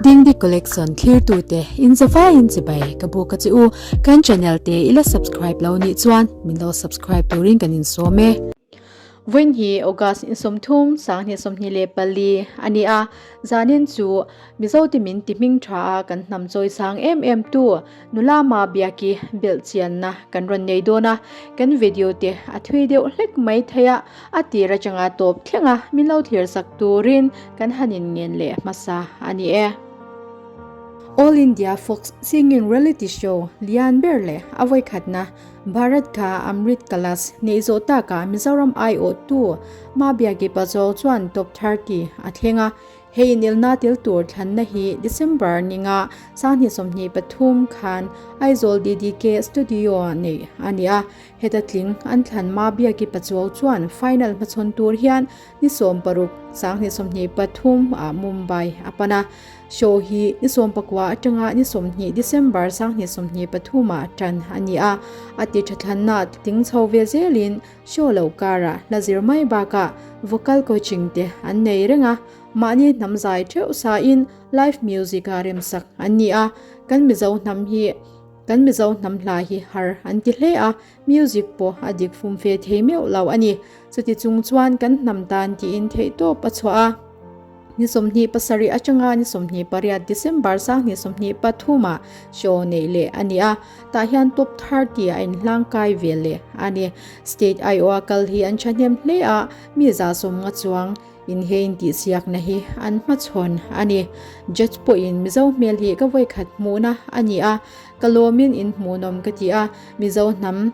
Dingdi Collection thlirtute in zavaiin chibai ka buk a che u. Kan channel te i la subscribe lo nih chuan min lo subscribe turin kan insawm e. Vawiin hi August in 30 2024 a ni a, zanin chu Mizote min ti hming tha a kan hnam chawi sang em em tu nula ma biaki belh chianna kan rawn nei dawn a, kan video te a thui deuh hlek mai thei a, a tir atanga tawp thleng a min lo thlir sak turin kan han in ngen leh hmasa a ni e. All India Folk Singing Reality Show lian ber leh a vawikhatna Bharat Ka Amrit Kalash neih zawh takah Mizoram aiawhtu Ma Biaki Pachuau chuan Top 30 a thleng a, Hei inelna tel tur thlanna hi December ninga 2023 khan Aizawl DDK Studio-ah neih a ni a, heta tling an thlan Mabiaki Pachuau chuan final hmachhawn tur hian ni 16, 2023 ah Mumbai a pan a. Show hi ni 19 atanga ni 20 December 2023 ah tan a ni a, a ti tha thlanna tling chho ve zelin Show loh karah hla zir mai bakah vocal coaching te an nei reng a, mahni hnam zai theuh sain live music a remsak an ni a, kan Mizo hnam hi kan Mizo hnam hla hi har an ti hle a, music pawh a dik fum fe thei meuh lo a ni. Chuti chung chuan kan hnam tan tiin theihtawp a chhuah a. Ni 27 atanga ni 28 December 2023 ah show neih leh a ni a, tah hian top 30 a inhlang kai ve leh a ni. State aiawha kal hi an thahnem hle a, mi za sawmnga chuang in he intihsiakna hi an hmachhawn a ni. Judge pawhin Mizo hmel hi ka vawikhat hmuhna a ni a, ka lawmin inhmuhnawm ka ti a, Mizo hnam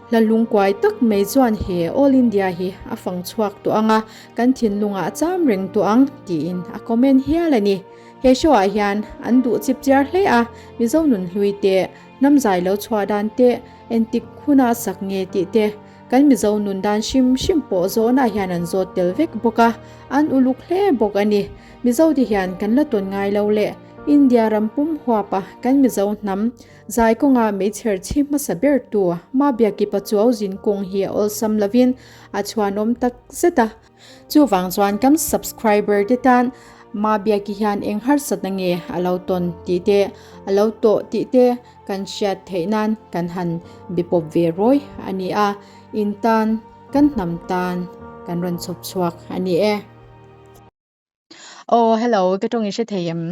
Hla lungkuai tak mai chuan he All India hi a fang chhuak tawh ang a, kan thinlungah a cham reng tawh ang, tiin a comment hial a ni. He show ah hian an duh chip chiar hle a, Mizo nunhlui te, hnam zai lo chhuah dan te, entik huna sak nge tih te, kan Mizo nun dan hrim hrim pawh zawhna hian an zawt tel vek bawk a, an uluk hle bawk a ni. Mizo te hian kan la tawn ngai lo leh India ram pum huapa kan Mizo hnam Zai kawnga meichher chhi hmasa bertu Mabiaki Pachuau zin kawng hi a awlsam lovin a chhuanawm tak zet a. Chuvang chuan kan subscriber te tan Mabiaki hian eng harsatna nge a lo tawn tih te, a lo tawh tih te kan hriat theih nan kan han be pawp ve rawi a ni a, in tan, kan hnam tan kan rawn chhawp chhuak a ni e. Aw hello, ka tawng i hre thei em?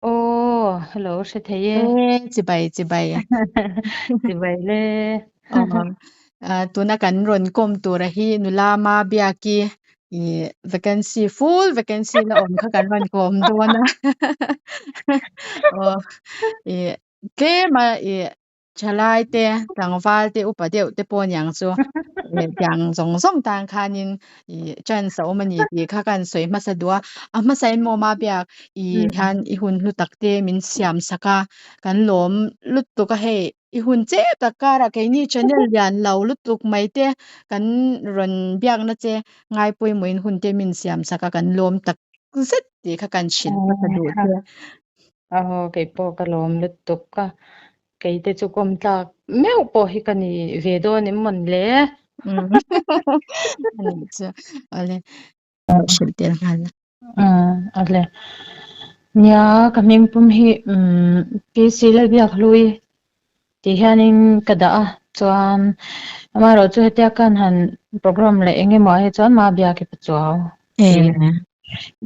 Aw, hello, hre thei e. E, chibai, chibai. Chibai le. Aw, ah, tuna kan rawn kawm tura hi nula ma biaki i vacancy full vacancy la awm kha kan rawn kawm dawn a. Aw, i tlema i Thalai te, tlangval te, upa deuh te pawh aniang chu tiang zawng zawng tan khanin ih chance a awm a ni tih kha ka han sawi hmasa duh a. A hmasain maw Mabiak ih hian i hun hlu tak te min siam sak a, kan lawm lutuk a hei i hun che tak karah keini channel lian lo lutuk mai te kan rawn biakna che ngai pawimawhin hun te min siam sak a kan lawm tak zet tih kha kan hrilh hmasa duh che. Aw keipawh ka lawm lutuk a, kei te chu kawm tlak meuh pawh hi ka ni ve dawn em mawn le. Anih chu awle hrilh tel nghal la. Awle nia ka hming pum hi PC Lalbiakhlui tih hianin ka dah a chuan amaherawhchu hetia khan han program leh eng emaw ah hi chuan Mabiaki Pachuau tih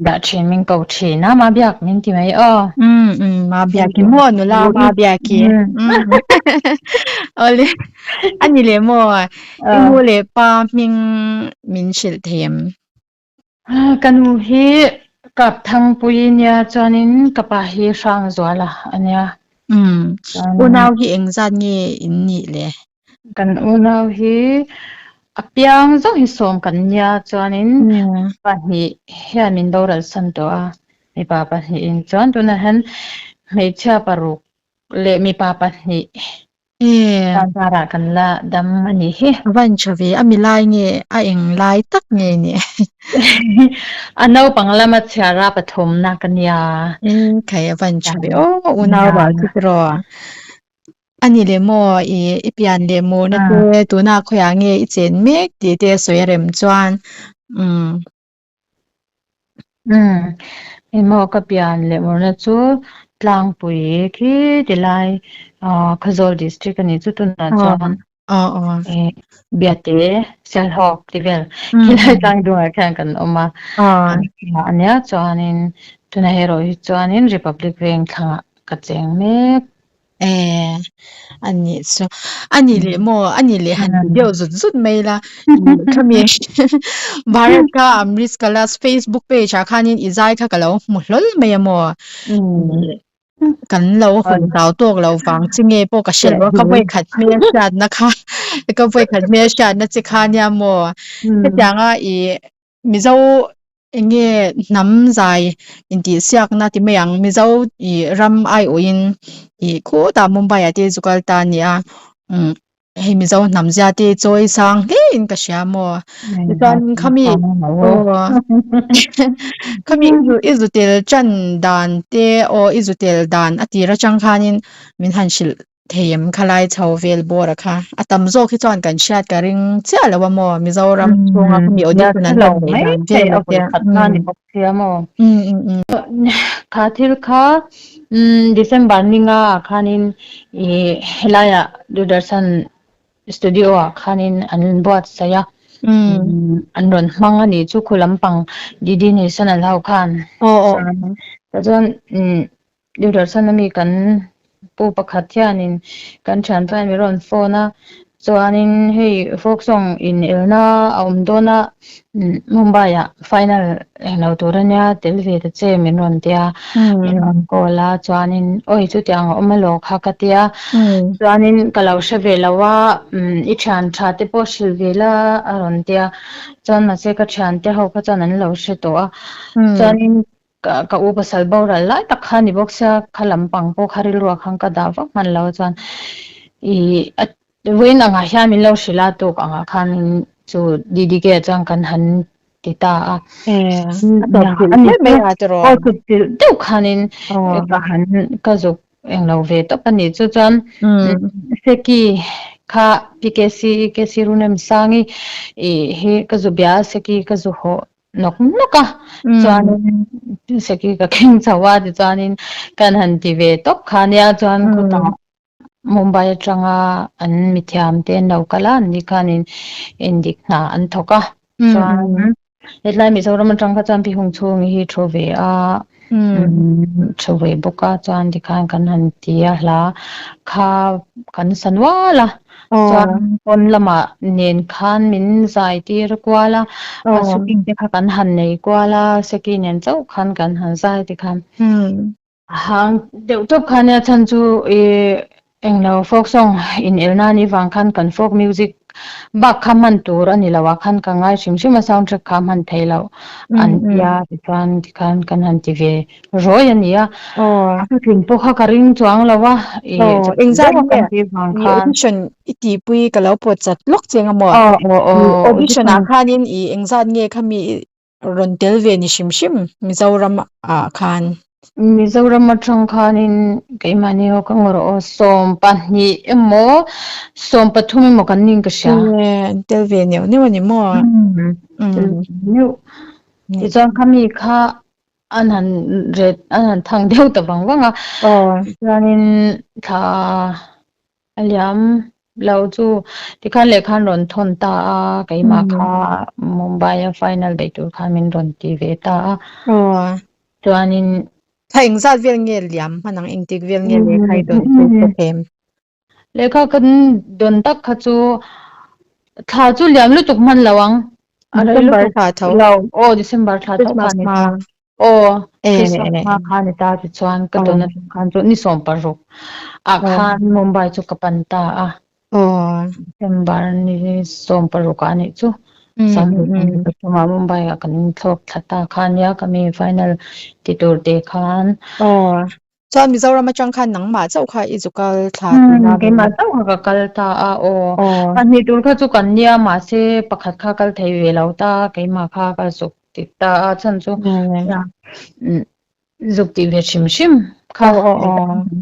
dah thin min ko thin a Mabiak min ti mai aw. Um um Mabiaki maw nula Mabiaki um awle a ni leh maw i nu leh pa hming min hrilh thei em? Ka nu hi Kapthangpui nia chuanin ka pa hi Hrangzuala a nia. Umm, unau hi engzat nge in nih le? Kan unau hi a piang zawng hi sawm kan nia chuanin pahnih hian min boralsan tawh a, mipa pahnihin chuan tunah hian hmeichhia paruk leh mipa pahnih Bazarah kan la dam a nih hi. A va intha ve, a mi lai nge a eng lai tak nge ni? A naupang lama chhiar a pathumna ka nia. E khai a va intha ve aw, unau rual chu tiraw. A ni leh maw i i pian leh murna te tuna khawiah nge i chen mek tih te sawi a rem chuan umm. Umm. Engmaw ka pian leh murna chu Tlangpui khi tilai Khawzawl district a nih chu tunah chuan Biate Sialhawk ti vel khilai tlangdungah khian kan awm a a nia chuanin tunah erawh hi chuanin Republic Vengthlangah ka cheng mek. Eh, ani chu ani leh maw ani leh han ti deuh zut zut mai la khami Bharat ka Amrit Kalash Facebook page ah khanin i zai kha ka lo hmu hlawl mai a maw kan lo hun zau tawk lo vang chi nge pawh ka hre lo a ka vawi khat hmel hriatna kha ka vawi khat hmel hriatna chi kha nia maw hetianga i Mizo eng nge hnam zai intihsiakna ti mai ang Mizo ih ram aiawhin ih khutah Mumbai ah te zu kal ta a ni a umm hei Mizo hnam zia te chawi sang hle in ka hria maw tichuan khami aw khami i zu tel tan dan te aw i zu tel dan a tir atang khanin min han hrilh thei em khalai chho vel bawr a kha a tam zawk hi chuan kan hriat ka ring chiah lo a maw Mizoram chhunga khami audition an rawn neih dan vel a te Kha thil kha December ninga ah khanin ih helaiah Doordarshan studio ah khanin an buatsaih a an rawn hmang a nih chu khu lampang DD National ho khan chuan Doordarshan ami kan pu pakhat hianin kan thianpa hian min rawn phone a, chuanin hei folk song in elna a awm dawn a, Mumbai ah final englo tur ania tel ve ta che min rawn ti a, min rawn call a, chuanin awi chutiang a awm elaw kha ka ti a, chuanin ka lo hre ve lo a, i thian tha te pawh hrilh ve la a rawn ti a, chuan mahse ka thiante ho kha chuan an lo hre tawh a, chuanin Ka u pasal boral lai tak kha ni bawk sia, kha lampang pawh kha rilruah khan ka dah vak hman lo chuan ih a vawiin angah hian min lo hrilh a tuk angah khan chu DDK ah chuan kan han ti ta a. Aw chawpchilh deuh khanin ka han ka zuk englo ve tawp a nih chu chuan Seki kha PKC KC Runemsangi ih hi ka zu bia a Seki ka zu hawh nawk nawk a chuanin seki ka keng chho a tichuanin kan han ti ve tawp kha nia chuan khutah Mumbai atanga an mithiam te an lo kal a an ni khanin endik hna an thawk a chuan hetlai Mizoram atang kha chuan Pi Hungchhungi hi thu ve a thu ve bawk a chuan tikhan kan han ti a hla kha kan sa nual a. Chuan pawn lamah nen khan min zai tir kual a, a shooting te kha kan han nei kual a, Seki nen chauh khan kan han zai ti khan. A hang deuh tawp kha nia chhan chu ih englo folk song in elna anih vang khan kan folk music bak kha hman tur a ni lo ah khan ka ngai hrim hrim a sound track kha hman theih loh an tia tichuan tikhan kan han ti ve Rawi a ni a, a tling pawh kha ka ring chuang lo a, i engzat nge i audition i tihpui ka lo pawt chat lawk che anga maw? Audition ah khanin i engzat nge kha mi rawn tel ve ni hrim hrim Mizoram ah khan? Mizoram atang khanin keimahni ho ka ngawrh aw 12 emaw 13 emaw kan ning ka hria. Tel ve neuh neuh a ni maw? Tel ve neuh. Tichuan khami kha An han ret an han thang deuh ta vang vang a. Chuanin thla a liam lo chu tikhan lehkha an rawn thawn ta a, keimah kha Mumbai a final daih tur khan min rawn ti ve ta a. Chuanin Thla engzat vel nge liam hman ang engtik vel nge lehkha i dawn chu ka them. Lehkha kan dawn tak kha chu thla chu liam lutuk hman lo ang. A rei December lutuk thla tho. lo. Aw December thla tho kha Christmas ni hma. ta. Aw Eh Christmas eh hma kha ni ta tichuan ka Aw. dawn atang khan chu ni 16 ah Aw. khan Mumbai chu ka pan ta a. Aw. December ni 16 ah nih chu. 2023 ah Mumbai ah kan thlawk thla ta kha nia ka mi final ti tur te khan. Aw. Chuan Mizoram atang khan nangmah chauh kha i zu kal thla tih a Keimah chauh kha ka kal ta a aw. Pahnih tur kha chu kan nia mahse pakhat kha kal thei ve lo ta keimah kha ka zuk ti ta a chhan chu zuk tih ve hrim hrim kha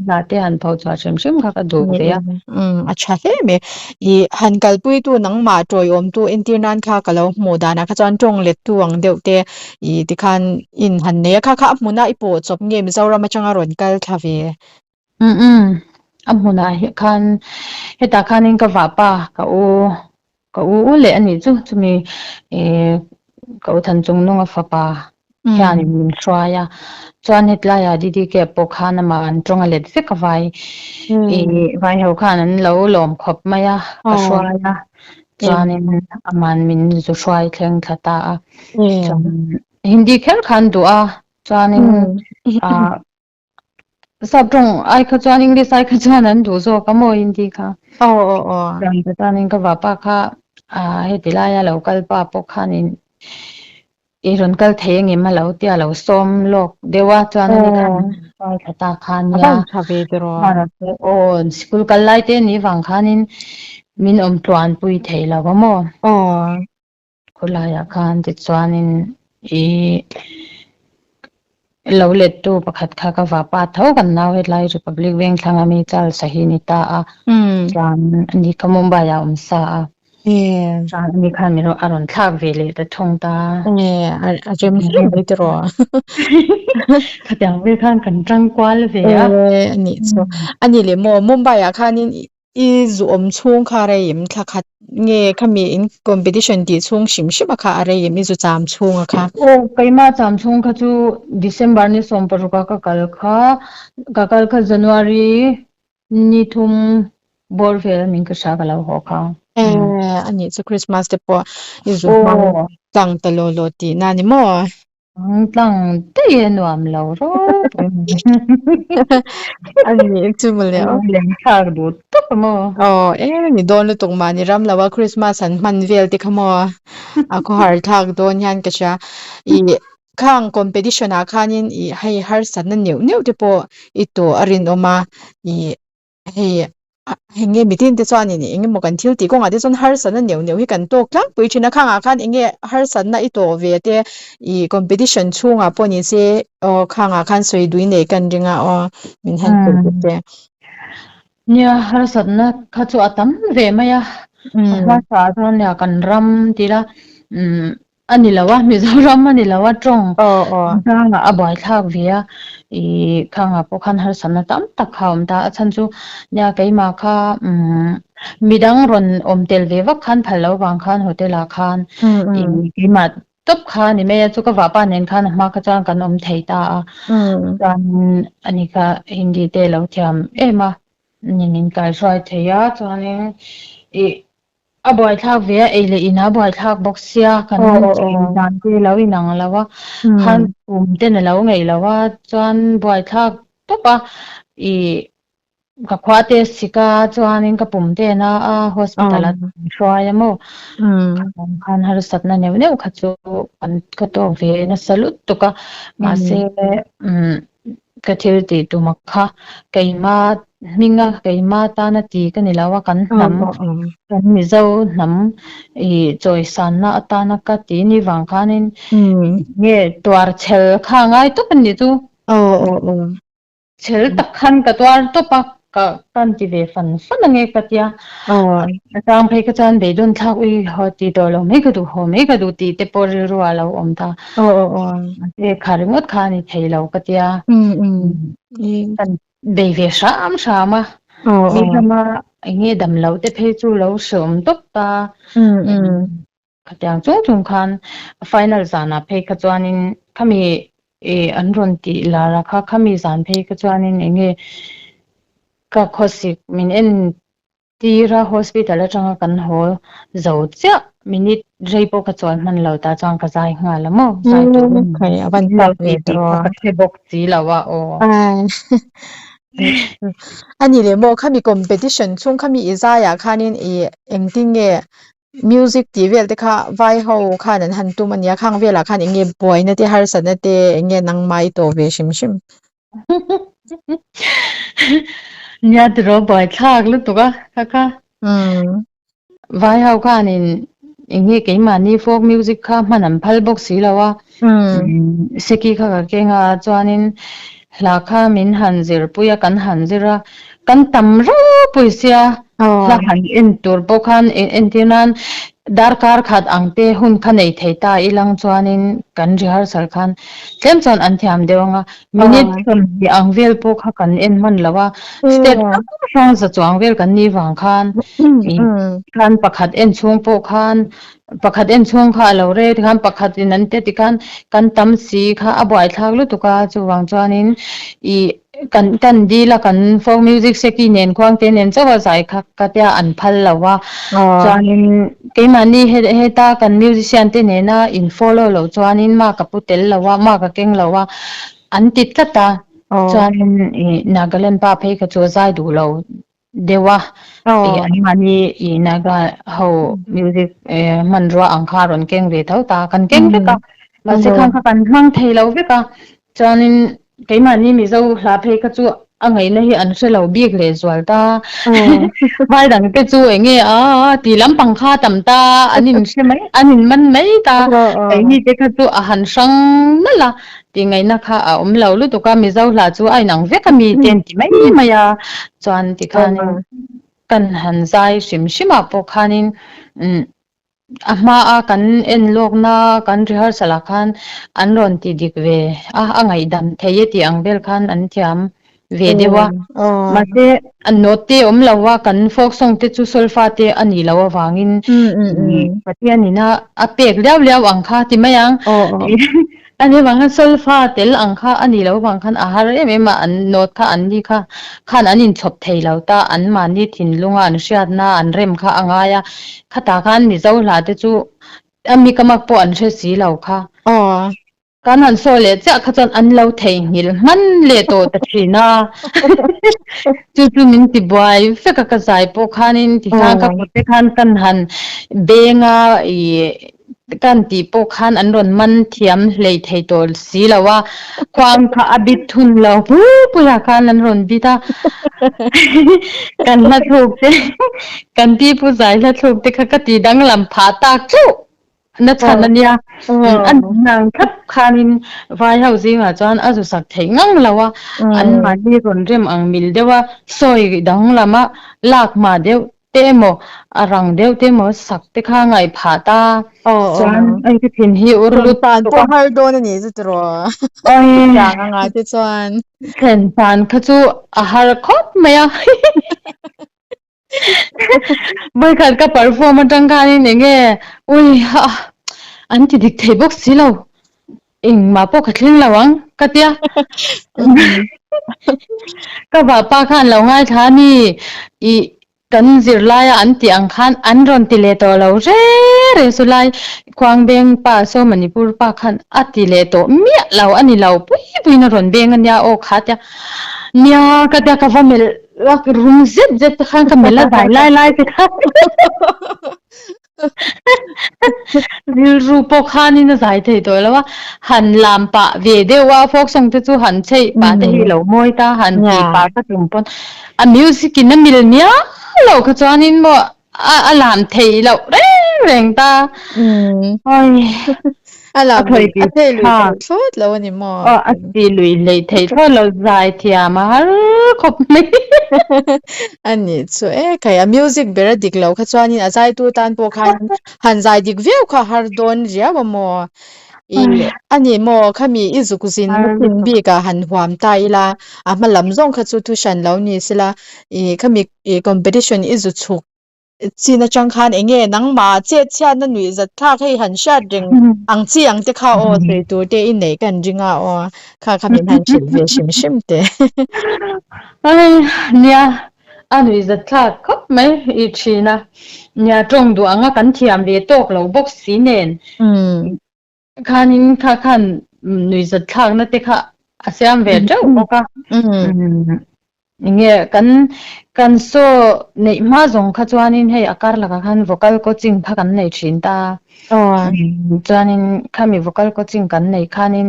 hla te han pho chhuah hrim hrim kha ka duh ve a. A tha hle mai. I han kalpuitu nangmah tawiawmtu entir nan kha ka lo hmuh danah kha chuan tawng lettu ang deuh te i tikhan in han nei a, kha kha a hmunah i pawh chawp nge Mizoram atanga rawn kal thla ve? Umm a hmunah hi khan hetah khanin ka vahpa ka u ka u u leh a nih chu chumi ih ka u Thanchungnunga fapa hianin min hruai a chuan hetlaiah DDK pawh khan amah an tawng a let vek a vai ih vai ho khan an lo lawm khawp mai a ka hruai a chuanin aman min zu hruai thleng thla ta a chuan Hindi kher khan duh a chuanin ah Sap tawng ai kha chuan English ai kha chuan an duh zawk a maw Hindi kha. Aw aw aw. Chuan chuanin ka vapa kha ah heti laia lo kal pa pawh khanin i rawn kal thei angem a lo tia lo sawm lawk deuh a chuan ani khan hruai thla ta kha ania. A van tha ve tiraw. Aw sikul kal lai te ni vang khanin min awm tluan pui thei lo a maw. Aw. Khawlaiah khan tichuanin i lo lettu pakhat kha ka vapa tho kan nau hetlai Republic Vengthlang ami Charles a hi ni ta a, chuan ani kha Mumbai ah a awm sa a, chuan ani khan min a rawn thlak ve leh ta thung ta. A rem hle mai tiraw. Khatiang vel khan kan tang kual ve a. Anih chu. Ani leh maw Mumbai ah khanin I zuawm chhung kha a rei em? Thla khat nge khami in competition tih chhung hrim hrim a kha a rei em? I zu cham chhung a kha? Aw, keimah cham chhung kha chu December ni 16 a ka kal kha, ka kal kha January ni thum bawr vel a ning ka hria ka lo haw kha. E, a nih chu Christmas te pawh i zu hmang tlang ta law law tihna a ni maw? Ang tlang daih e nuam lo ropui mai. A nih chu mawle aw. Leng thlak duh tawp a maw. Aw e ni dawn lutuk mahni ram lo a Christmas an hman vel te kha maw a khawhar thlak dawn hian ka hria. I khang competition ah khanin i hei harsatna neuh neuh te pawh i tawh a rinawm a i Hei hei nge mitin te chuanin eng emaw kan thil tih kawngah te chuan harsatna neuh neuh hi kan tawk tlangpui thin a, khangah khan eng nge harsatna i tawh ve te ih competition chhungah pawh ni se aw khangah khan sawi dui nei kan ring a aw min han hrilh bawk che. Nia harsatna kha chu a tam ve mai a, a hmasa ah chuan nia kan ram tila umm A ni lo a, Mizoram a ni lo a, tawng hrangah a buaithlak ve a, ih khangah pawh khan harsatna tam tak kha a awm ta. A chhan chu nia keimah kha umm midang rawn awm tel ve vak khan phal loh vang khan hotel ah khan ih keimah tawp kha a ni mai a, chu ka vahpa nen khan a hma kha chuan kan awm thei ta a, chuan ani kha Hindi te a lo thiam em a, min kaihruai thei a, chuanin ih A buaithlak ve a, ei leh in a buaithlak bawk sia, kan chei dan te lo inang lo a, khan kum ten a lo ngeih lo a, chuan buaithlak tawp a, ih ka khua te sik a, chuanin ka pum te na a, hospital ah min hruai a maw, khan harsatna neuh neuh kha chu kan ka tawk ve nasa lutuk a, mahse umm ka thil tih tum a kha keima hminga keima tana ti ka ni lo a kan hnam kan Mizo hnam ih chawisanna atana ka ti ni vang khanin nge tuar chhel kha ngai tawp a nih chu chhel tak khan ka tuar tawp a ka kan ti ve fan fan ange ka tia a chang phei ka chuan beidawn thlak ui haw ti tawh lo mai ka duh haw mai ka duh tih te pawh rilru ah lo awm ta mahse kha ringawt kha a ni thei lo ka tia kan bei ve hram hram a mi rama eng nge dam loh te phei chu lo hreawm tawp ta. Khatiang chung chung khan final zanah phei kha chuanin khami ih an rawn tih lar a kha khami zan phei kha chuanin eng nge ka khawsik min en tir a hospital atanga kan haw zo chiah minute rei pawh ka chuan hman lo ta chuan ka zai nghal a maw zai turin min lo ti tih kha ka hre bawk si lo a aw. A ni leh maw khami competition chhung khami i zaiah khanin ih engtin nge Music tih vel te kha vai ho khan an han tum a nia, khang velah khan eng nge buaina te harsatna te eng nge nangmah i tawh ve hrim hrim. Nia tiraw buaithlak lutuk a kha kha. Vai ho khanin eng nge keimahni folk music kha hman an phal bawk si lo a, seki kha ka keng a chuanin. Hla kha min han zirpui a, kan han zir a, kan tam ropui sia, hla han en tur pawh khan entir nan darkar khat ang te hun kha nei thei ta ilang chuanin kan rehearsal khan tlem chuan an thiam deuh ang a, minute 20 ang vel pawh kha kan en hman lo a, step hrang hrang za chuang vel kan nih vang khan khan pakhat en chhung pawh khan Pakhat en chhung kha a lo rei tikhan pakhat in an tia tikhan kan tam si kha a buaithlak lutuk a, chuvang chuanin ih kan kan dil a kan folk music seki nen khuangte nen chauh a zai kha ka tia an phal lo a, chuanin keimahni heta kan musician te nena in follow loh chuanin mark a pu tel lo a, mark a keng lo a an ti tlat a, chuanin ih Nagaland pa phei kha chu a zai duh lo. deuh a, ih anmahni ih Naga ho music hmanrua ang kha a rawn keng ve tho ta, kan keng vek a, mahse khang kha kan hmang thei lo vek a, chuanin keimahni Mizo hla phei kha chu a ngaihna hi an hre lo bik leh zual ta, vai dang te chu eng nge a tih lampang kha a tam ta, an in hre mai, an in man mai ta, keini te kha chu a han hrang nalh a, Tih ngaihna kha a awm lo lutuk a, Mizo hla chu a inang vek a mi te an ti mai mai a, chuan tikhanin kan han zai hrim hrim ah pawh khanin umm a hma a kan en lawkna kan rehearsal ah khan an rawn ti dik ve a, a ngaihdam thei e tih ang vel khan an thiam ve deuh a, mahse note te awm lo a, kan folk song te chu solfa te a nih loh avangin Pathian ina a pek liau liau ang kha ti mai ang, ani vang khan solfa tel ang kha a nih loh avang khan a har em em a, an note kha an ni kha khan an inchhawp thei lo ta, an mahni thinlunga an hriatna an rem kha a ngai a, khatah khan Mizo hla te chu a mi ka mak pawh an hre si lo kha. Kan han sawi leh chiah kha chuan an lo theihnghilh hman leh tawh ta thin a, chu chu min ti buai vek a ka zai pawh khanin tikhan ka kut te khan kan han beng a ih kan tih pawh khan an rawn man thiam hlei thei tawh si lo a, khuang kha a bit thun lo pui pui ah khan an rawn bit a, kan hla thluk te kan pipu zai hla thluk te kha ka ti danglam phah tak teuh. Na chhan a nia. A nang thlap khanin vai ho zingah chuan a zu sak theih ngang lo a, an mahni rawn rem ang mil deuh a, sawi danglam a lak hma deuh te emaw, a rang deuh te emaw sak te kha ngaih phah ta. Chuan hei ka thin hi ur lut Thlen pawh har dawn a nih chu tiraw? Chutiang anga te chuan. Thlen tan kha chu a har khawp mai a. Vawikhat ka perform atang khanin eng nge ui ha an ti dik thei bawk si lo engmah pawh ka thleng lo ang ka tia ka vahpa khan lo ngaithla a ni ih kan zirlaia an tih ang khan an rawn ti leh tawh lo reng reng chu lai Khuangbeng pa saw Manipur pa khan a ti leh tawh miah lo a ni lo pui puiin a rawn beng a nia aw kha tia nia ka tia ka va melh A rum zet zet te khan ka melh a zai lai lai te khan rilru pawh khanin a zai thei tawh lo a, han lam pah ve deuh a folk song te chu han chheih pah te hi lo mawi ta han tih pah ka tum pawn a music in a mil miau lo kha chuanin maw A a lam theih loh reng reng ta. Oi. A lam lui a thei lui thei thlawt lo a ni maw? Aw a ti lui hlei thei thlawt lo zai thiam a har khawp mai. A nih chu e kai a music ber a dik lo kha chuanin a zaitu tan pawh khan han zai dik viau kha a har dawn riau a maw? I a ni maw khami i zuk zin na thin bik ah han huam ta ila a hma lam zawng kha chu thu hran lo ni sela i khami I competition i zu chhuk chin atang khan eng nge nangmah chet chhiatna nuih zat thlak hei han hriat reng ang chi ang te kha aw sawi tur te i neih kan ring a aw kha kha min han hrilh ve hrim hrim te. Ai nia a nuih zat thlak khawp mai i thin a nia tawng duh anga kan thiam ve tawk lo bawk si nen. Khanin kha khan nuihzat thlakna te kha a siam ve teuh bawk a. Enge kan kan saw neih hma zawng kha chuanin hei a kar lakah khan vocal coaching kha kan nei thin ta. Chuanin khami vocal coaching kan neih khanin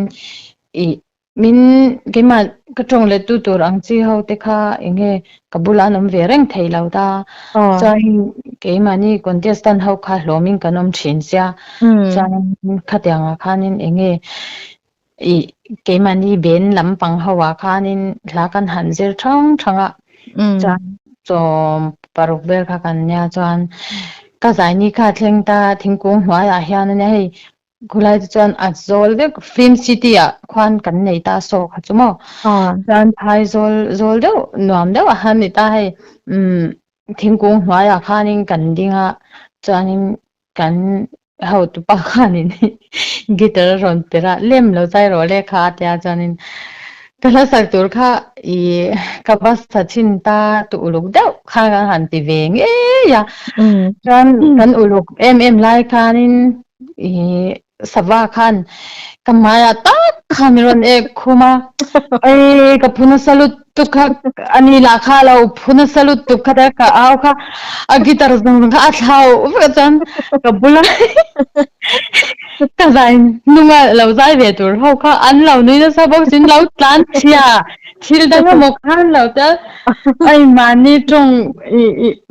ih Min keimah ka tawng let tu tur ang chi ho te kha eng nge ka bulah an awm ve reng thei lo ta. Chuan keimahni contestant ho kha hlawmin kan awm thin sia. Chuan khatiangah khanin eng nge ih. keimahni ben lampang ho ah khanin hla kan han zir thang thang a, chuan sawm paruk vel kha kan nia chuan ka zaini kha a thleng ta thingkung hnuaiah hian ania hei khulai te chuan a zawl vek film city ah khuan kan nei ta saw kha chu maw chuan phai zawl zawl deuh nuam deuh a han ni ta hei umm thingkung hnuaiah khanin kan ding a chuanin kan hotupa khanin guitar a rawn perh a lem lo chai rawh le kha a tia chuanin ka hla sak tur kha ih ka va sa chhin ta tu uluk deuh khan kan han ti ve ngei a chuan kan uluk em em lai khanin ih sava khan ka hmaiah tak khan min rawn ek khum a ei ka phu nasa lutuk kha ani lah kha a lo phu nasa lutuk kha ta ka au kha a guitar zawng zawng kha a thlau vek a chuan ka bula ka zai hnunga lo zai ve tur ho kha an lo nui nasa bawk sin lo tlan chhia thil dang emaw khan lo te ai mahni tawng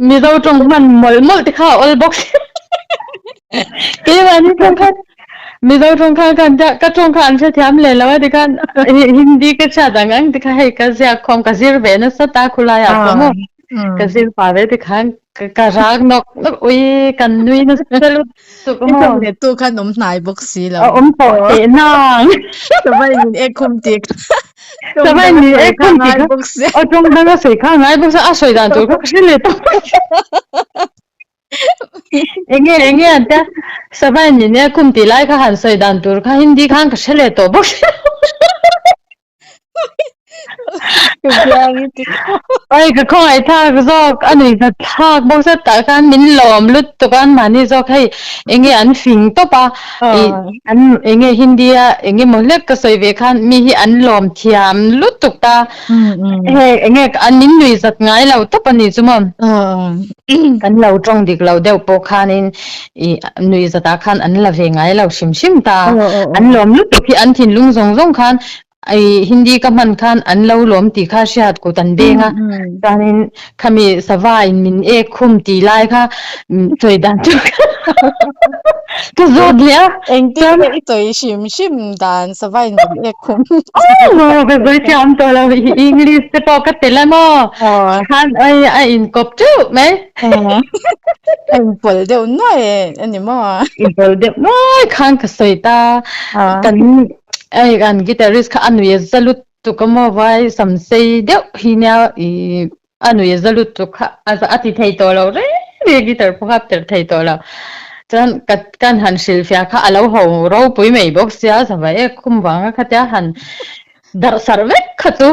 Mizo tawng hman mawlh mawlh te kha a awl bawk si. Keimahni tawng khan Mizo tawng khan khan tia ka tawng kha an hrethiam leh lo a tikhan Hindi ka hriat ang ang tikha hei ka ziak khawm ka zir ve nasa ta khulai ah pawh maw ka zir pah ve tikhan ka rak nawk nawk ui kan nui nasa lutuk maw. I tawng leh tu khan awm hnai bawk si lo. Awm tawh teh nang. Savai min ek khum tih kha. Savai min ek khum tih kha. Aw tawng dang a sawi kha ngai bawk sia a sawi dan tur kha ka hre leh tawh. Enge enge an tia Savai min e kum tih lai kha han sawi dan tur kha Hindi khan ka hre leh tawh bawk si Oi ka khawngaih thlak zawk a nuih hna thlak bawk zet tah khan min lawm lutuk a an mahni zawk hei enge an fing tawp a ih an enge Hindi a enge maw hlek ka sawi ve khan mi hi an lawm thiam lutuk ta. Hei enge an min nui zat ngai lo tawp a ni chu maw? Kan lo tawng dik lo deuh pawh khanin ih nui zatah khan an la ve ngai lo hrim hrim ta. An lawm lutuk hi an thinlung zawng zawng khan ih Hindi ka hman khan an lo lawm tih kha hriat kut an beng a. Chuanin khami sava in min ek khum tih lai kha sawi dan chu ka zawt leh a. Engtin nge i sawi hrim hrim dan sava in min ek khum. Aw ka sawi thiam tawh lo English te pawh ka tel a maw khan oi a inkawp teuh mai. A inpawlh deuh nuai a ni maw? Inpawlh deuh nuai khan ka sawi ta. Kan hei kan guitarist kha a nui a za lutuk a maw vai samsei deuh hi nia ih A nui a za lutuk kha a ti thei tawh lo reng reng guitar pawh kha a perh thei tawh lo. Chuan ka kan han hrilhfiah kha a lo ho ropui mai bawk sia savai e khum vanga khatia han darh sarh vek kha chu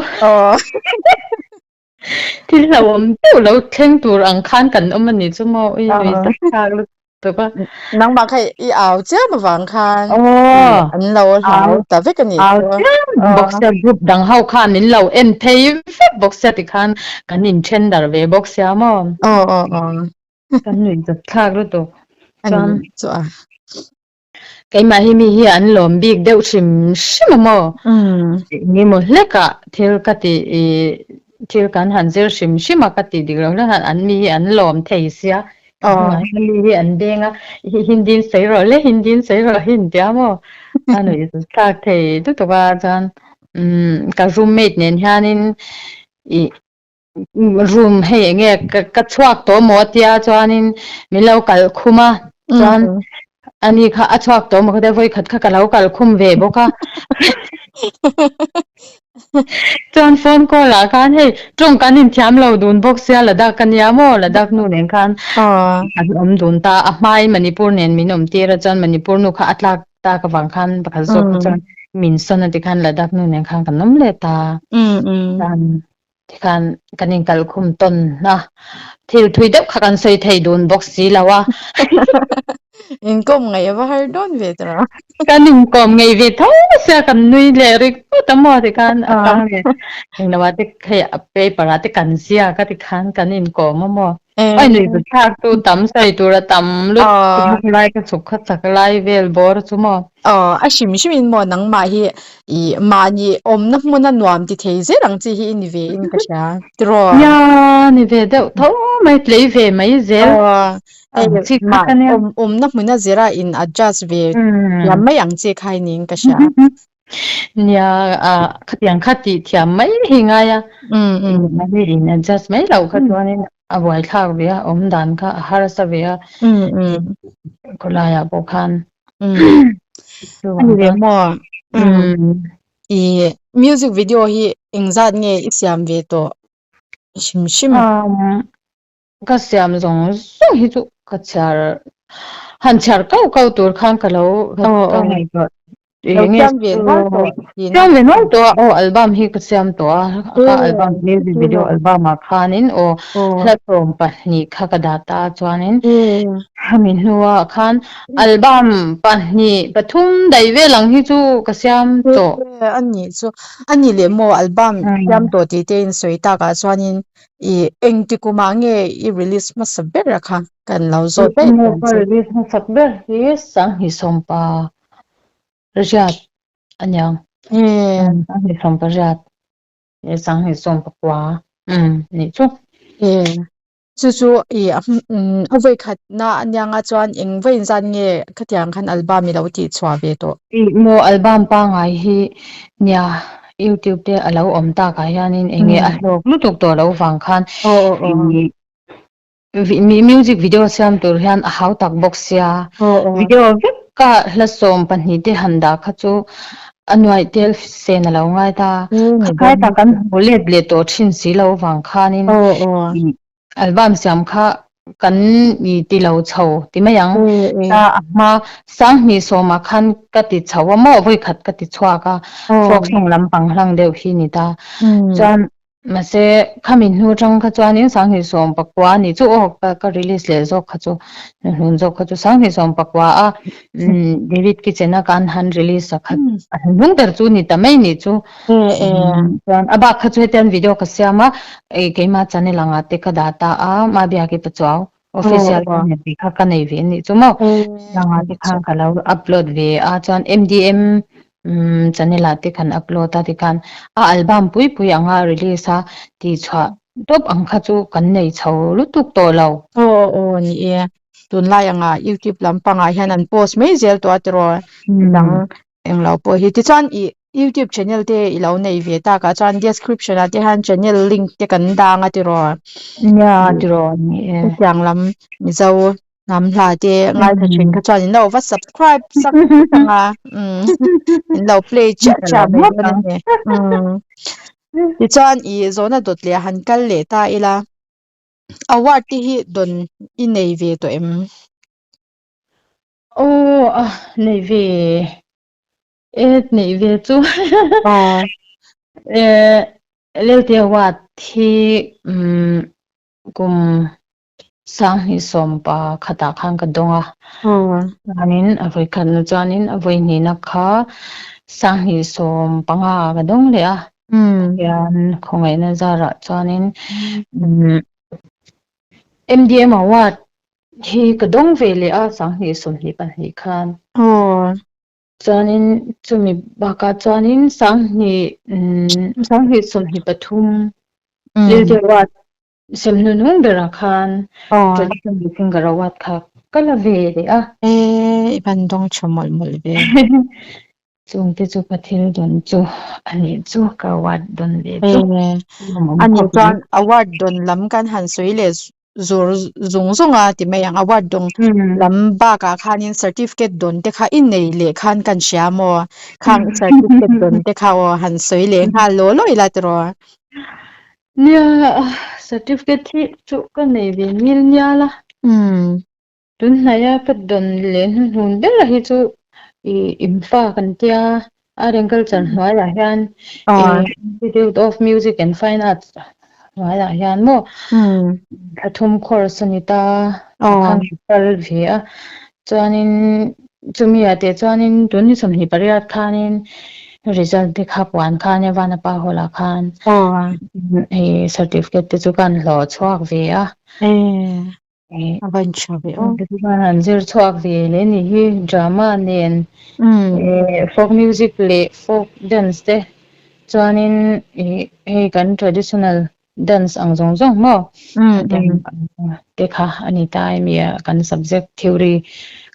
thil hlauhawm deuh lo thleng tur ang khan kan awm a ni chu maw ui nui zat thlak lutuk. Tuk a. Nangmah kha i au chiam avang khan an lo hlau ta vek a nih chu. Au chiam bawk sia group dang ho khan min lo en phei vek bawk sia tikhan kan in then darh ve bawk sia maw. Aw aw aw. Kan nuih zat thlak lutuk. Chuan chu a. Keimah hi mi hi an lawm bik deuh hrim hrim a maw. Engemaw hlekah thil ka ti i thil kan han zir hrim hrim a ka tih dik loh hlek an mi hi an lawm thei sia. Hnungah hian mi hi an deng a, Hindi in sawi rawh le, Hindi in sawi rawh hi an tia maw? A nuih thlak thei lutuk a, chuan umm ka roommate nen hianin ih room hei eng nge ka chhuak tawh maw a tia chuanin min lo kalh khum a, chuan ani kha a chhuak tawh maw ka tia vawikhat kha ka lo kalh khum ve bawk a. Chuan phone call ah khan hei tawng kan inthiam lo dun bawk sia Ladakh a nia maw Ladakh nu nen khan an awm dun ta a hmain Manipur nen min awm tir a chuan Manipur nu kha a tlak tak avang khan pakhat zawk kha chuan min sawn a tikhan Ladakh nu nen khan kan awm leh ta chuan tikhan kan inkalh khum tawn a thil thui deuh kha kan sawi thei dun bawk si lo a. Inkawm ngaih a va har dawn ve ta rawh. Kan inkawm ngaih ve tho sia kan nui leh ringawt a maw tikhan a chang leh englo ah te hei a paper ah te kan ziak a tikhan kan inkawm a maw. Oi nui zut thlak tu tam sawi tur a tam lutuk lai ka chhuk kha chak lai vel bawr chu maw. Aw a hrim hrim in maw nangmah hi i mahni awmna hmuna nuam ti thei zel ang chi hi i ni ve in ka hria tiraw. Nia ni ve deuh tho mai tlei ve mai zel. Aw Hei mah awm awmna hmuna zira in adjust ve thiam mai ang che khai niin ka hria. Nia, khatiang kha tih thiam mai hi ngai a, mahni in adjust mai loh kha chuanin a buaithlak ve a, awm dan kha a harsa ve a, khawlaiah pawh khan. Ani ve maw? I music video hi engzat nge i siam ve tawh hrim hrim? Ka siam zawng zawng hi chu ka chhiar han chhiar kau kau tur khan ka lo ka ngaihtuah Lo siam ve nual tawh tihna. Siam ve nual tawh a aw album hi ka siam tawh a ka album music video album ah khanin aw hla sawm pahnih kha ka dah ta a chuanin hemi hnuah khan album pahnih pathum daih vel ang hi chu ka siam tawh. A nih chu a nih leh maw album siam tawh tih te in sawi takah chuanin I engti kumah nge i release hmasa ber a kha kan lo zawt daih dawn che. Ka release hmasak ber hi Sanghni Sawmpa Riat a niang. Sanghni Sawmpa Riat leh Sanghni Sawmpa Kua nih chu. Chu chu i a vawikhatna a nianga chuan eng vawiin zan nge khatiang khan album i lo tihchhuah ve tawh? I maw album pangngai hi nia YouTube te a lo awm tak ah hianin eng nge a hlawk lutuk tawh loh vang khan i music video siam tur hian a hau tak bawk sia video vek ka hla sawm pahnih te han dah kha chu a nuaih tel sen a lo ngai ta khakai tak kan hmu let leh tawh thin si loh vang khanin Album siam kha kan i ti lo chho ti mai ang. Ta a hma Sanghnih sawmah khan ka ti chho a maw vawi khat ka ti chhuak a, folk song lampang hlang deuh hi ni ta. Chuan mahse khami hnu atang kha chuanin Sanghnih sawm pakua a nih chu aw ka ka release leh zawk kha chu hnuhnun zawk kha chu Sanghnih sawm pakua a David Kitchen a kan han release a kha a hnuhnung ber chu ni ta mai nih chu. Chuan a bak kha chu hetian video ka siam a, keimah channel anga te ka dah ta a, Mabiaki Pachuau official channel tih kha ka nei ve anih chu maw. Anga te khan ka lo upload ve a, chuan MDM channel ah te kan upload a tikhan a album pui pui anga release a tihchhuah tawp ang kha chu kan nei chho lutuk tawh lo. Aw aw ni e, tunlai anga YouTube lampangah hian an post mai zel tawh a tiraw dang Englo pawh hi tichuan ih youtube channel te i lo nei ve tak ah chuan description ah te hian channel link te kan dang a tiraw Nia tiraw ni e. Hetiang lam Mizo hnam hla te ngaithla thin kha chuan in lo va subscribe sak vek ang a umm in lo play chiah chiah mai dawn a ni umm tichuan ih zawhna dawt leh han kal leh ta ila award te hi dawn i nei ve tawh em? Aw a nei ve e nei ve chu e Lelte Award hi umm kum Sanghnih sawmpa khatah khan ka dawng a chuanin a vawikhatna chuanin a vawihnihna kha Sanghnih sawm panga ka dawng leh a hian khawngaihna zarah chuanin umm MDM Award Hi ka dawng ve leh a Sanghnih sawmhnih pahnih khan. Aw. Chuanin chumi bakah chuanin Sanghnih Sanghnih sawmhnih pathum Lilty Award sem hnuhnung berah khan Traditional Singer Award kha ka la ve leh a. E i van dawng tha mawlh mawlh ve. Chungte chu ka thil dawn chu a nih chu ka award dawn ve chu. A nih chuan award dawn lam kan han sawi leh zur zung zung a ti mai ang award dawng lam bakah khanin certificate dawn te kha i nei leh khan kan hria maw khang certificate dawn te kha aw han sawi leh nghal law law ila tiraw. Nia certificate hi chu ka nei ve ngil ngial a. Tunhnaia ka dawn leh hnuhnun ber hi chu i infa kan tia Art and Culture hnuaiah hian Institute of Music and Fine Arts hnuaiah hian maw thla thum course a ni ta a khan ka kal ve a chuanin chumi ah teh chuanin tun ni sawmhnih pariat khanin result te kha puan khan Evanapa hall ah khan hei certificate te chu kan hlawh chhuak ve a. A van tha ve aw. Chuan an zir chhuak ve leh ni hi drama nen folk music leh folk dance te chuanin hei kan traditional dance ang zawng zawng maw te kha a ni ta emi a kan subject theory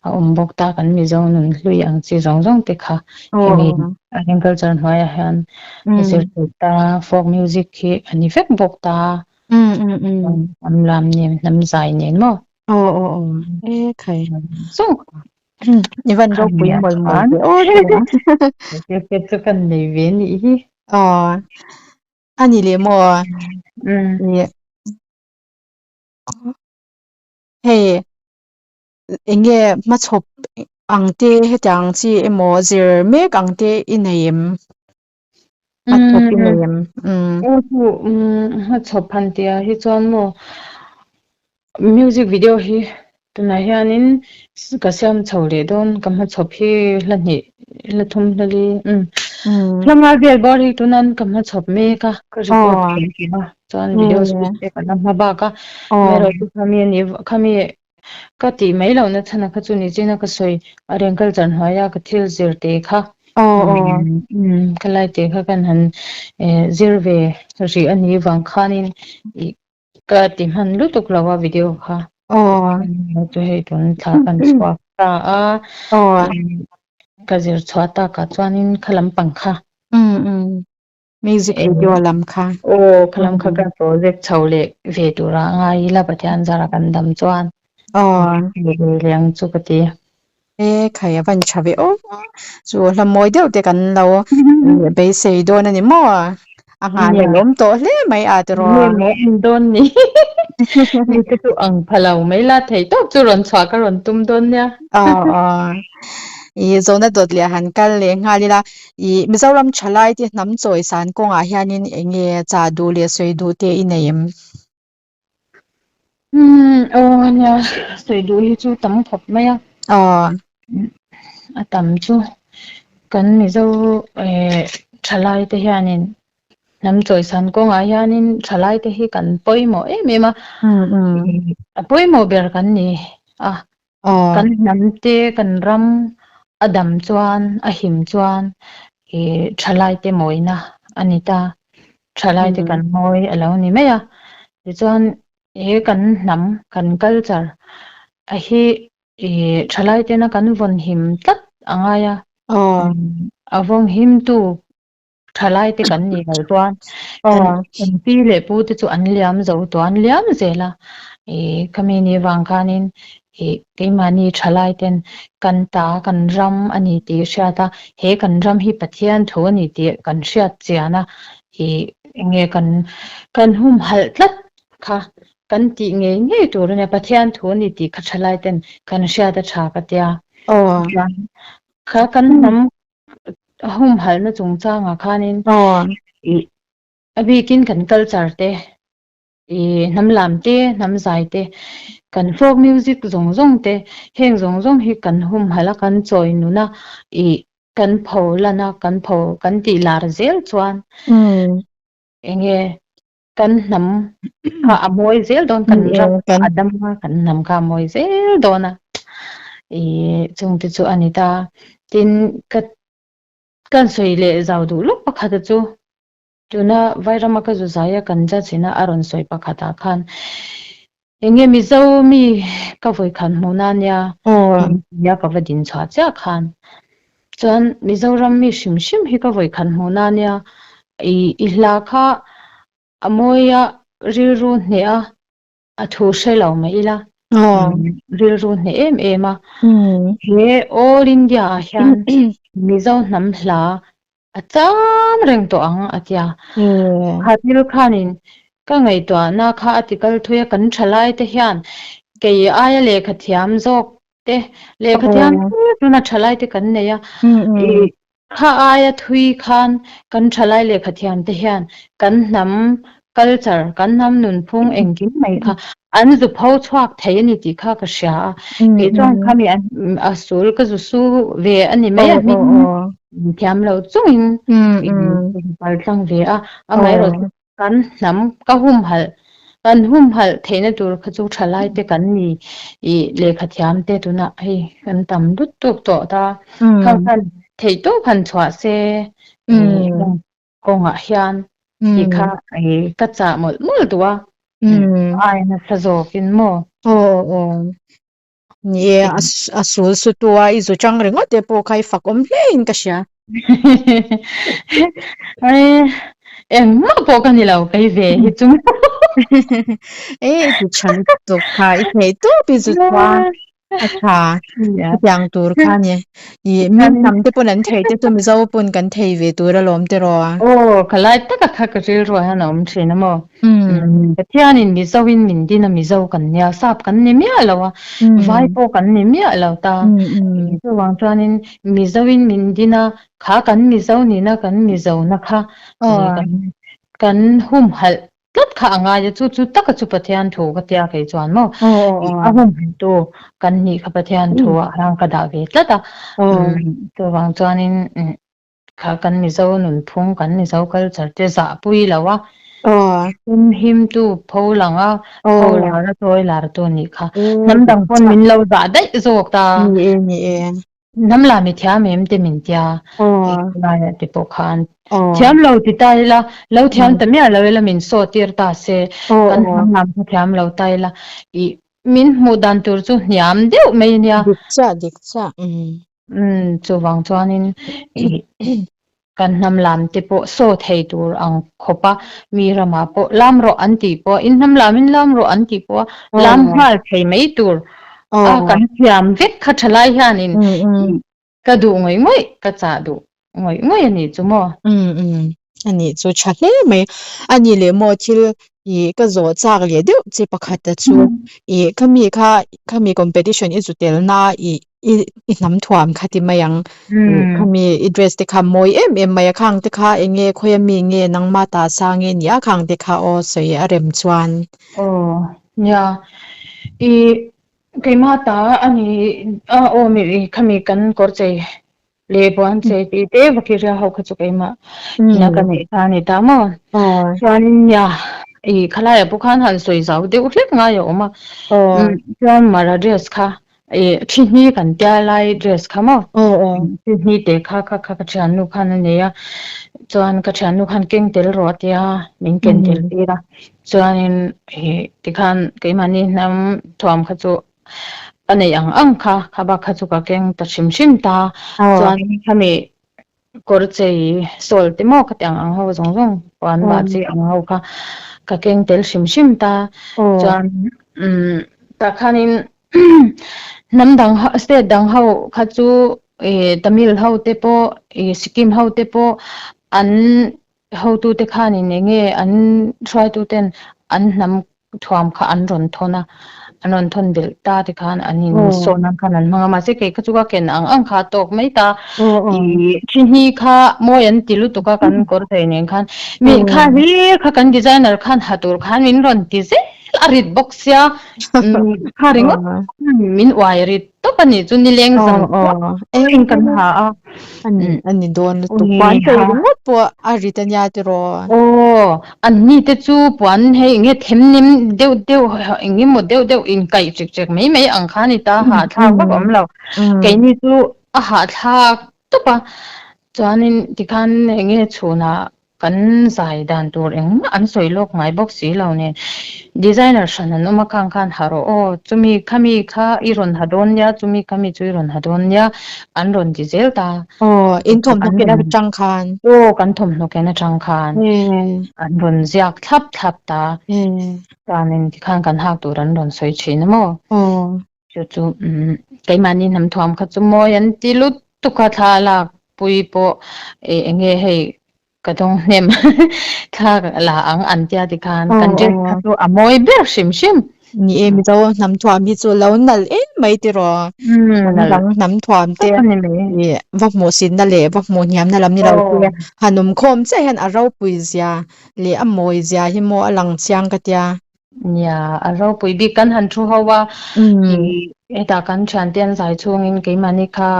a awm bawk ta, kan Mizo nun hlui ang chi zawng zawng te kha hemi art and culture hnuaiah hian a zir thei ta, folk music hi a ni vek bawk ta, hnam lam nen hnam zai nen maw. Aw aw aw e khai. Zawng I van ropui mawlh mawlh ve aw. Te chu kan nei ve nih hi. Aw a ni leh maw. Hei eng nge hmachhawp ang te hetiang chi emaw zir mek ang te i nei em? Hmachhawp i nei em? Aw chu hmachhawp han tih ah hi chuan maw music video hi tunah hianin ka siam chho leh dawn ka hmachhawp hi hla hnih hla thum hla li hla nga vel bawr hi tunan ka hmachhawp mek a ka record thei tih a chuan video shoot te kan la hma bak a amaherawhchu khami a nih khami ka tih mai lohna chhan a kha chu ni chin a ka sawi a rengkal chan hnuaia ka thil zir te kha ka lai te kha kan han zir ve rih a nih vang khanin ih Ka ti hman lutuk lo a video kha. Aw. Chu hei tun thla kan chhuak ta a. Aw. Ka zir chhuah takah chuanin kha lampang kha. Um um. Music video lam kha. Aw kha lam kha ka project chho leh ve tura ngai ila Pathian zara kan dam chuan. Aw. Leng chu ka ti. E khai a van tha ve aw. Chu hla mawi deuh te kan lo beisei dawn a ni maw? A nghah leh awm tawh hle mai a tiraw. Nge maw en dawn ni. Mi te chu ang pha lo mai la thei tawp chu rawn chhuah ka rawn tum dawn nia. Aw aw. I zawhna dawt leh han kal leh nghal ila i Mizoram thalai te hnam chawi san kawngah hianin eng nge chah duh leh sawi duh te i nei em? Umm aw ania sawi duh hi chu tam khawp mai a. Aw. A tam chu kan Mizo eh thalai te hianin hnam chawisan kawngah hianin thalai te hi kan pawimawh em em a. A pawimawh ber kan ni a. Kan hnam te kan ram a dam chuan a him chuan ih thalai te mawina a ni ta. Thalai te kan mawi a lo ni mai a. Tichuan he kan hnam kan culture a hi ih thalai tena kan vawn him tlat a ngai a. A vawng him tu thalai te kan nih loh chuan kan kan pi leh pu te chu an liam zo tawh an liam zel a ih khami ni vang khanin ih keimahni thalai ten kan ta kan ram a ni tih hriat a he kan ram hi Pathian thu a ni tih kan hriat chian a ih eng nge kan kan humhalh tlat kha kan tih ngei ngei tur a nia Pathian thu a ni tih kha thalai ten kan hriat a tha ka tia chuan kha kan hnam A humhalhna chungchangah khanin ih a bikin kan culture te ih hnam lam te hnam zai te kan folk music zawng zawng te heng zawng zawng hi kan humhalh a kan chawi nun a ih kan pho lan a kan pho kan tih lar zel chuan eng nge kan hnam kha a mawi zel dawn kan ram a dam a kan hnam kha a mawi zel dawn a ih chung te chu a ni ta tin ka kan sawi leh zau duh lawk pakhat a chu tuna Vairama ka zu zai a kan judge ina a rawn sawi pakhat ah khan eng nge Mizo mi ka vawikhat hmuh na nia nia ka va din chhuah chiah khan chuan Mizoram mi hrim hrim hi ka vawikhat hmuh na nia ih i hla kha a mawi a rilru hneh a a thu hre lo mai ila rilru hneh em em a he all India ah hian Mizo hnam hla a cham reng tawh ang a tia kha thil khanin ka ngaihtuahna kha a ti kal thui a kan thalai te hian kei aia lehkha thiam zawk te lehkha thiam tuna thalai te kan nei a ih Kha aia thui khan kan thalai lehkha thiam te hian kan hnam culture, kan hnam nunphung engkim mai kha an zu pho chhuak thei a ni tih kha ka hria a. Kei chuan khami a sul ka zu su ve a ni mai a, hming thiam lo chungin in pal tlang ve a, amaherawhchu Kan hnam ka humhalh, kan humhalh theihna tur kha chu thalai te kan ni ih lehkha thiam te tunah hei kan tam lut tuk tawh ta. Khang khan theih tawp han chhuah se ih kawngah hian tih kha ih ka chah mawlh mawlh duh a, ai nasa zawkin maw. Ni e, a sul sutu a i zu chang ringawt te pawh kha i fak awm hle in ka hria. Ai, engmah pawh ka ni lo kei ve hi chu. E, i ti tha lutuk kha, i theih tawp i zu chuang. A tha, chutiang tur kha a ni. I mi hnam te pawn an thei te chu Mizo pawn kan thei ve tur alawm tiraw? Aw, ka lai taka kha ka rilruah hian a awm thin a maw? Pathianin Mizoin min din a, Mizo kan nia, sap kan ni miah lo a, vai pawh kan ni miah lo ta. Chuvang chuanin Mizoin min din a, kha kan Mizo nihna kan Mizona kha kan humhalh Tlat kha a ngai a, chu chu taka chu Pathian thu ka tia kei chuan maw a humhimtu kan nih kha Pathian thu ah hian ka dah ve tlat a, chuvang chuanin kha kan Mizo nunphung kan Mizo culture te zahpui lo a, humhimtu pho lang a, pho lar a chawi lar tu nih kha hnam dang pawn min lo zah daih zawk ta. Hnam la mi thiam em te min tia laiah te pawh khan thiam lo ti ta ila lo thiam ta miah lo ila min saw tir ta se kan hnam lam kha thiam lo ta ila ih min hmuh dan tur chu hniam deuh mai a nia. Dik chiah dik chiah umm. Chuvang chuanin ih kan hnam lam te pawh saw thei tur ang khawp a mi ramah pawh lam rawh an tih pawh in hnam lam in lam rawh an tih pawh a lam nghal thei mai tur a kan thiam vek kha tha lai hianin ka duh ngawih ngawih ka chah duh ngawih ngawih a nih chu maw. A nih chu tha hle mai a ni leh maw thil ih ka zawh chak leh deuh che pakhat a chu ih khami kha khami competition i zu tel na ih i i hnam thuam kha ti mai ang khami i dress te kha mawi em em mai a khang te kha eng nge khawi ami nge nangma ta sa nge ni a khang te kha aw sawi a rem chuan. Aw nia i keimah ta a ni a aw mi khami kan kawr chei leh puan chei tih te vakiria ho kha chu keimah ina ka neih kha a ni ta maw chuanin nia i khalaiah pawh khan han sawi zau deuh hlek ngai a awm a chuan mara dress kha I thihni kan tia lai dress kha maw? Thihni te kha kha kha ka thiannu khan a nei a, chuan ka thiannu khan keng tel rawh a tia min ken tel tir a, chuanin i tikhan keimahni hnam thuam kha chu a neih ang ang kha kha bak kha chu ka keng ta hrim hrim ta, chuan khami Kawr chei sawl te maw ka ti ang ang ho zawng zawng puan vah chi ang ho kha ka keng tel hrim hrim ta chuan umm tah khanin hnam dang ho state dang ho kha chu ih Tamil ho te pawh ih Sikkim ho te pawh an Hotute khanin eng nge an hruaituten an hnam thuam kha an rawn thawn a, an rawn thawn belh ta te khan an insawn ang khan an hmang a, mahse kei kha chu ka ken ang ang kha a tawk mai ta. Ih thihni kha mawi an ti lutuk a kan kawr thei nen khan mi kha hlir kha kan designer khan ha tur khan min rawn ti zel a rit bawk sia kha ringawt min uai rit tawp a nih chu nileng zan pawh kan ha a. Ani ani dawn lutuk puan chei ringawt pawh a rit ania tiraw. Aw an ni te chu puan hei eng nge them nem deuh deuh eng emaw deuh deuh in kaih chek chek mai mai ang kha a ni ta hahthlak vak a awm lo keini chu a hahthlak tawp a chuanin tikhan eng nge chhunah Kan zai dan tur engmah an sawi lawk ngai bawk si lo nen designer hran an awm a khang khan ha rawh aw chumi khami kha i rawn ha dawn nia chumi khami chu i rawn ha dawn nia an rawn ti zel ta. Aw in thawmhnaw ken atang khan. Aw kan thawmhnaw ken atang khan an rawn ziak thlap thlap ta. Chuanin tikhan kan hak tur an rawn sawi thin a maw. Chu chu keimahni hnam thuam kha chu mawi an ti lutuk a thla lak pui pawh ih eng nge hei ka dawng hnem thla la ang an tia tikhan kan dress kha chu a mawi ber hrim hrim. Ni e Mizo hnam thuam hi chu lo nalh em mai tiraw hnam dang hnam thuam te ih va hmuh sinna leh va hmuh hniamna lam ni lo te han awm khawm chiah hian a ropui zia leh a mawi zia hi maw a lang chiang ka tia. Nia, a ropui bik kan han thu ho a, ih hetah kan thiante an zai chhungin keimahni kha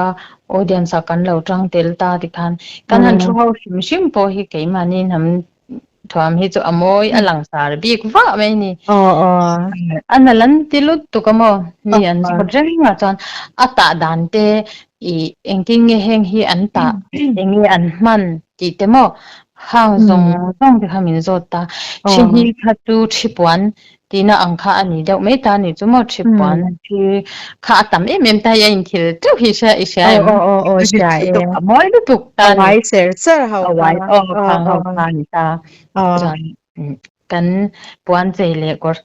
audience ah kan lo tang tel ta tikhan kan han thu ho hrim hrim pawh hi keimahni hnam thuam hi chu a mawi a langsar bik vah mai a ni. A nalh an ti lutuk a maw? Mi an zawt reng a chuan a tah dan te ih engtin nge heng hi an tah eng nge an hman tih te maw? Hang zawng zawng te kha min zawt ta. Thi hni kha chu thi puan Tihna ang kha a ni deuh mai ta ni chu maw thi puan thi kha a tam em em ta hi a inthil teuh hi hria i hria em? Aw aw aw hria e. A mawi lutuk ta ni. A uai cher cher ho kha. A uai aw khang ho kha ni ta. Chuan kan puan chei leh kawr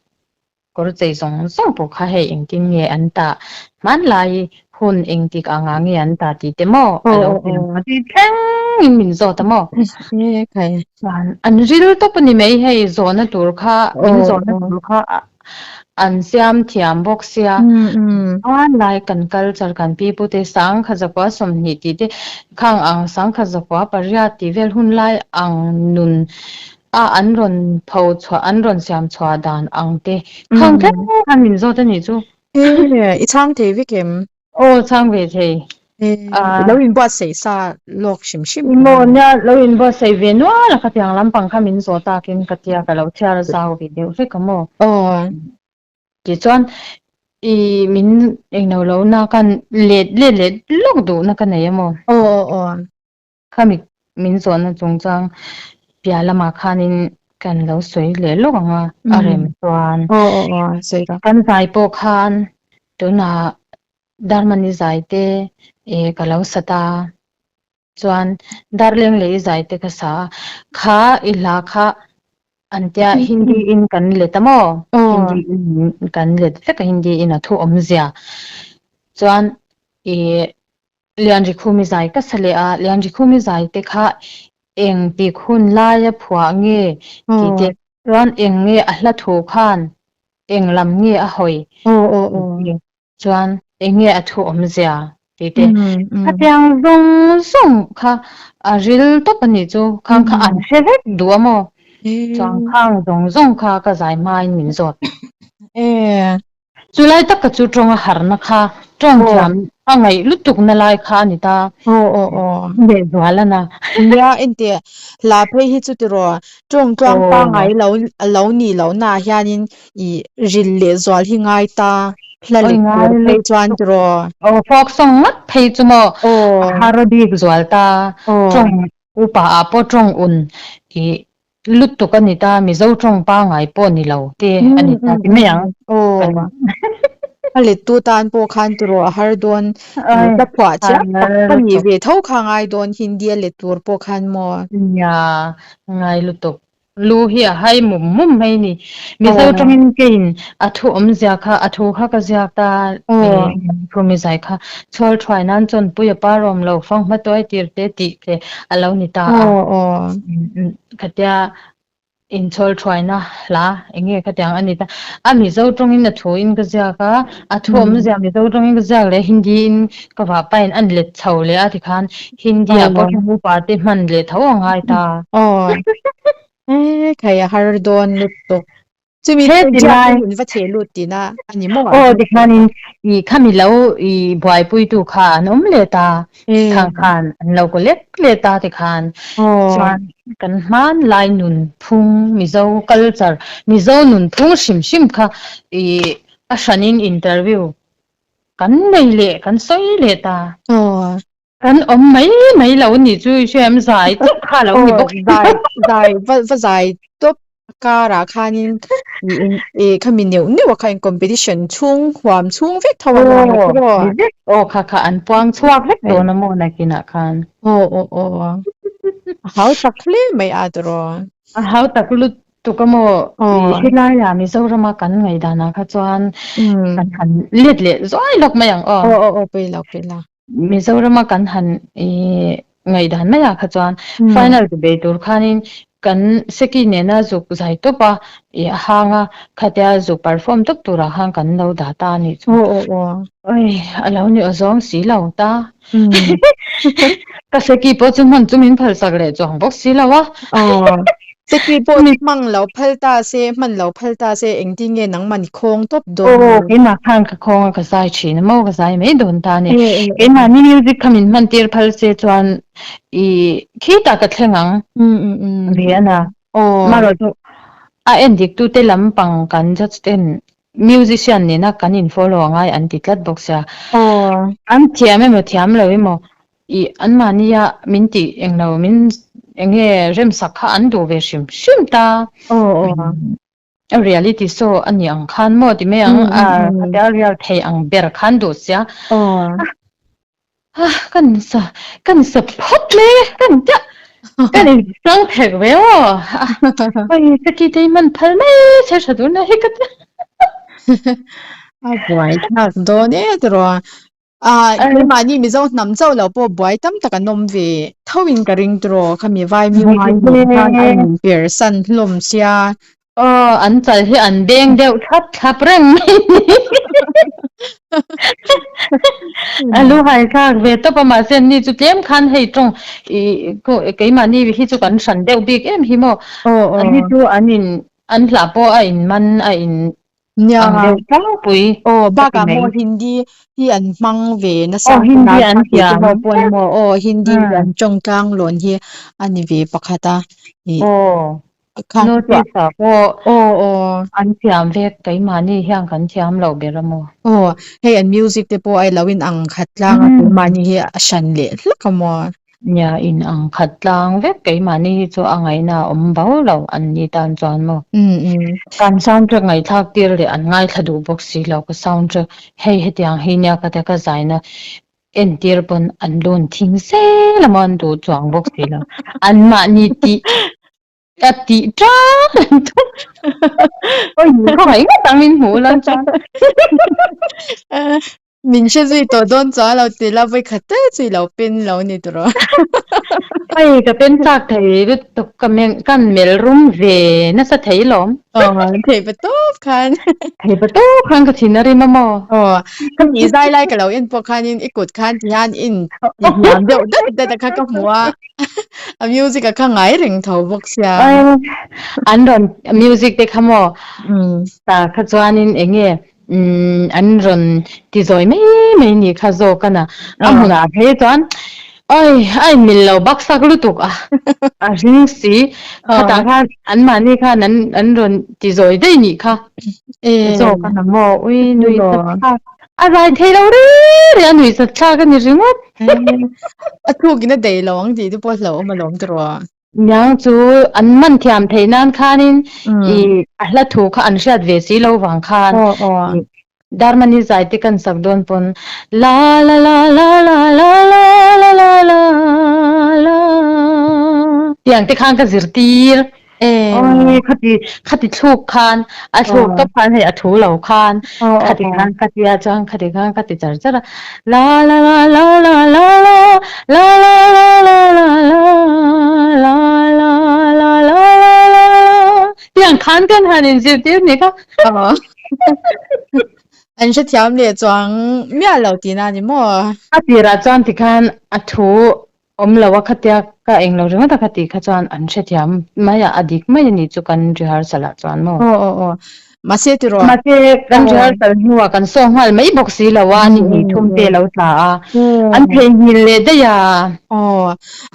kawr chei zawng zawng pawh kha hei engtin nge an tah hmanlai hun engtik anga nge an tah tih te maw a lo ti ang a ti thleng in min zawt a maw? Chuan an ril tawp a ni mai hei zawhna tur kha min zawhna tur kha an siam thiam bawk sia hmanlai kan culture kan pi pute sangkha zakua 20 tih te khang ang sangkha zakua pariat tih vel hun lai ang nun a an rawn pho chhuah an rawn siam chhuah dan ang te khang thleng khan min zawt a nih chu. I chhang thei vek em? Aw chhang ve thei. I lo inbuatsaih sa lawk hrim hrim. Maw nia lo inbuatsaih ve nual a khatiang lampang kha min zawh takin ka tia ka lo chhiar zau ve deuh vek a maw. Aw. Tichuan i min englo lo na khan let let let lawk duhna ka nei a maw. Aw aw aw. Khami min zawhna chungchang piah lamah khanin kan lo sawi leh lawk ang a, a rem chuan. Kan zai pawh khan tunah Darmani zai te ka lo sa ta, chuan Darleng leh i zai te ka sa a, kha i hla kha an tia Hindi in kan let a maw? Hindi in kan let vek a, Hindi in a thu awmzia. Chuan i Lianrikhumi zai ka sa leh a, Lianrikhumi zai te kha eng tik hun laia phuah nge tih te chuan eng nge a hla thu khan eng lam nge a hawi tih chuan eng nge a thu awmzia tih te khatiang zawng zawng kha a ril tawp a nih chu khang kha an hre vek duh a maw chuan khang zawng zawng kha ka zai hmain min zawt. Chulai tak ka chu tawng a harna kha tawng thiam a ngaih lutuk na lai kha a ni ta. Aw aw aw. Lehzual a na. Nia enteh hla phei hi chu tiraw tawng tluang pangngai lo a lo nih loh naah hianin i ril lehzual hi ngai ta hla let tur phei chuan tiraw. Aw folk song ngawt phei chu maw a har bik zual ta tawng upa ah pawh tawng un i Lutuk a ni ta, Mizo tawng pangngai pawh ni lo te a ni ta ti mai ang. Aw, a lettu tan pawh khan tiraw a har dawn, ka phuah chiah tak ka nih ve tho kha ngai dawn Hindi a let tur pawh khan maw? Nia, ngai lutuk. Lu hi a hai mum mum mai ni. Mizo tawngin keiin a thu awmzia kha, a thu kha ka ziak ta, Khumi zai kha chhual thuai nan chawnpui a par awm lo, fanghma tuai tir te tih te a lo ni ta a. Khatia inchhawl thuaina hla eng nge khatiang a ni ta. A Mizo tawngin a thu in ka ziak a, a thu awmzia Mizo tawngin ka ziak leh Hindi in ka vah pahin a let chho leh a tikhan Hindi ah pawh hian upa te hman leh tho a ngai ta. Aw, e khai a har dawn lutuk. Chumi chu ziak in va theh lut tihna a ni maw? Aw tikhanin i khami lo i buaipuitu kha an awm leh ta, khang khan an lo collect leh ta tikhan chuan kan hmanlai nunphung Mizo culture, Mizo nunphung hrim hrim kha i a hranin interview kan nei leh kan sawi leh ta. Kan awm mai mai lo ni chu i hria em zai tawp kha lo ni bawk. Zai zai va va zai tawp karah khanin i khami neuh neuh a kha in competition chhung huam chhung vek tho a ni aw. Aw kha kha an puang chhuak vek dawn a maw nakinah khan. Aw aw aw a hau tak hle mai a tiraw. A hau tak lut tuk a maw i helaiah Mizorama kan ngaihdanah kha chuan kan han let leh zuai lawk mai ang aw. Aw aw aw pawi lo pawi lo. Mizorama kan han ngaihdan maiah kha chuan final ti bei tur khanin kan seki nena zuk zai tawp a, i a hang a, khatia zuk perform tawp turah khan kan lo dah ta a nih chu. Oi, a lo ni awzawng si lo ta. Ka seki pawh chu hman chu min phalsak leh chuang bawk si lo a. Seki pawh hmang lo phal ta se, hman lo phal ta se, engtin nge nangmah ni khawng tawp dawn? Aw, keimah khan ka khawng a, ka zai thin a maw, ka zai mai dawn ta a ni. Keimahni music kha min hman tir phal se chuan i khitah ka thleng ang ve a na. Amaherawh chu a en dik tute lampang kan judge ten musician nena kan in follow a ngai an ti tlat bawk sia. An thiam emaw thiam lo emaw I anmahnia min tih englo min eng nge remsak kha an duh ve hrim hrim ta. A reality show a ni ang khan maw ti mai ang a khatia real thei ang ber khan duh sia. Ka in sa ka in sa phawt mai e ka in chiah ka in chang phek ve aw oi ka ti te hi hman phal mai che tha tur na hi ka ti. A buai thlak dawn e tiraw. Ah, keimahni Mizo hnam chauh lo pawh buai tam tak an awm ve tho in ka ring tiraw khami vai music nen khan a in per san hlawm sia. Aw, an chal hi an beng deuh thlap thlap reng mai ni. A lu hai thlak ve tawp a mahse ni chu tlem khan hei tawng i keimahni hi chu kan hran deuh bik em hi maw. Ani chu an in an hla pawh a in man a in Nia. Ang deuh tlangpui. Aw, ka ti bakah mai. maw Hindi hi an hmang ve nasa Aw, Hindi an tih te thiam. pawh pawn maw aw Hindi hi an tawng tlang lawn hi a ni ve pakhat a. Ih Aw, khang chu notice ah pawh aw aw. an thiam vek keimahni hian kan thiam loh ber a maw. Aw, hei an music te pawh a lo in ang khat tlang a keimahni hi a hran leh hlak a maw. Nia, in ang khat tlang vek keimahni hi chu a ngaihna a awm bo lo an ni tan chuan maw. Kan soundtrack ngaihthlak tir leh an ngaithla duh bawk si lo ka soundtrack hei hetiang hi nia ka tia ka zaina entir pawn an lun thing zel a maw an duh chuang bawk si lo anmahni tih A tih ṭang an tum. Oi, khawngaih ngawt ang min hmuh lan chuan. Min hre zui tawh dawn chuan lo ti la vawi khat tal chu i lo pen lo ni tawh rawh. Oi, ka pen chak thei lutuk ka meng ka melh rum ve nasa thei lawm. Aw, thei pa tawp khan. Thei pa tawp khan ka thin a rim a maw? Aw, ka mi zai lai ka lo en pawh khanin i kut khan ti hian in ti hniam deuh dat dat a kha ka hmu a. A music a kha ngai reng tho bawk sia. An rawn music te kha maw ta kha chuanin eng nge an rawn ti zawi mai mai ni kha zawk a na. A hmunah phei chuan oi a inmil lo baksak lutuk a a ring si. Khatah khan anmahni khan an an rawn ti zawi daih nih kha zawk a na maw ui nui thlak. A zai thei lo ri ri a nuih zat thlak a ni ringawt. A tlukin a dei lo ang tih te pawh hlauhawm alawm tiraw. Niang chu an man thiam theih nan khanin i a hla thu kha an hriat ve si lo vang khan Darmani zai te kan sak dawn pawn la la la la la la la la la la la tiang te khan ka zirtir. Oi khati khati thluk khan a thluk tawp khan hei a thu lo khan khati khan ka tia chuan khati khan ka ti char char a la la la la la la la la la la la la la la la la la la la tiang khan kan han inzirtir ni kha. An hrethiam leh chuang miah lo tihna a ni maw? A tirah chuan tikhan a thu Awm lo a khatia ka eng lo ringawt a ka tih kha chuan an hrethiam mai a, a dik mai a nih chu kan rehearsal ah chuan maw. Aw aw aw. Mahse tiraw. Mahse kan rehearsal hnuah kan saw nghal mai bawk si lo a, ni hnih thum te lo tla a, an theihnghilh leh daih a. Aw,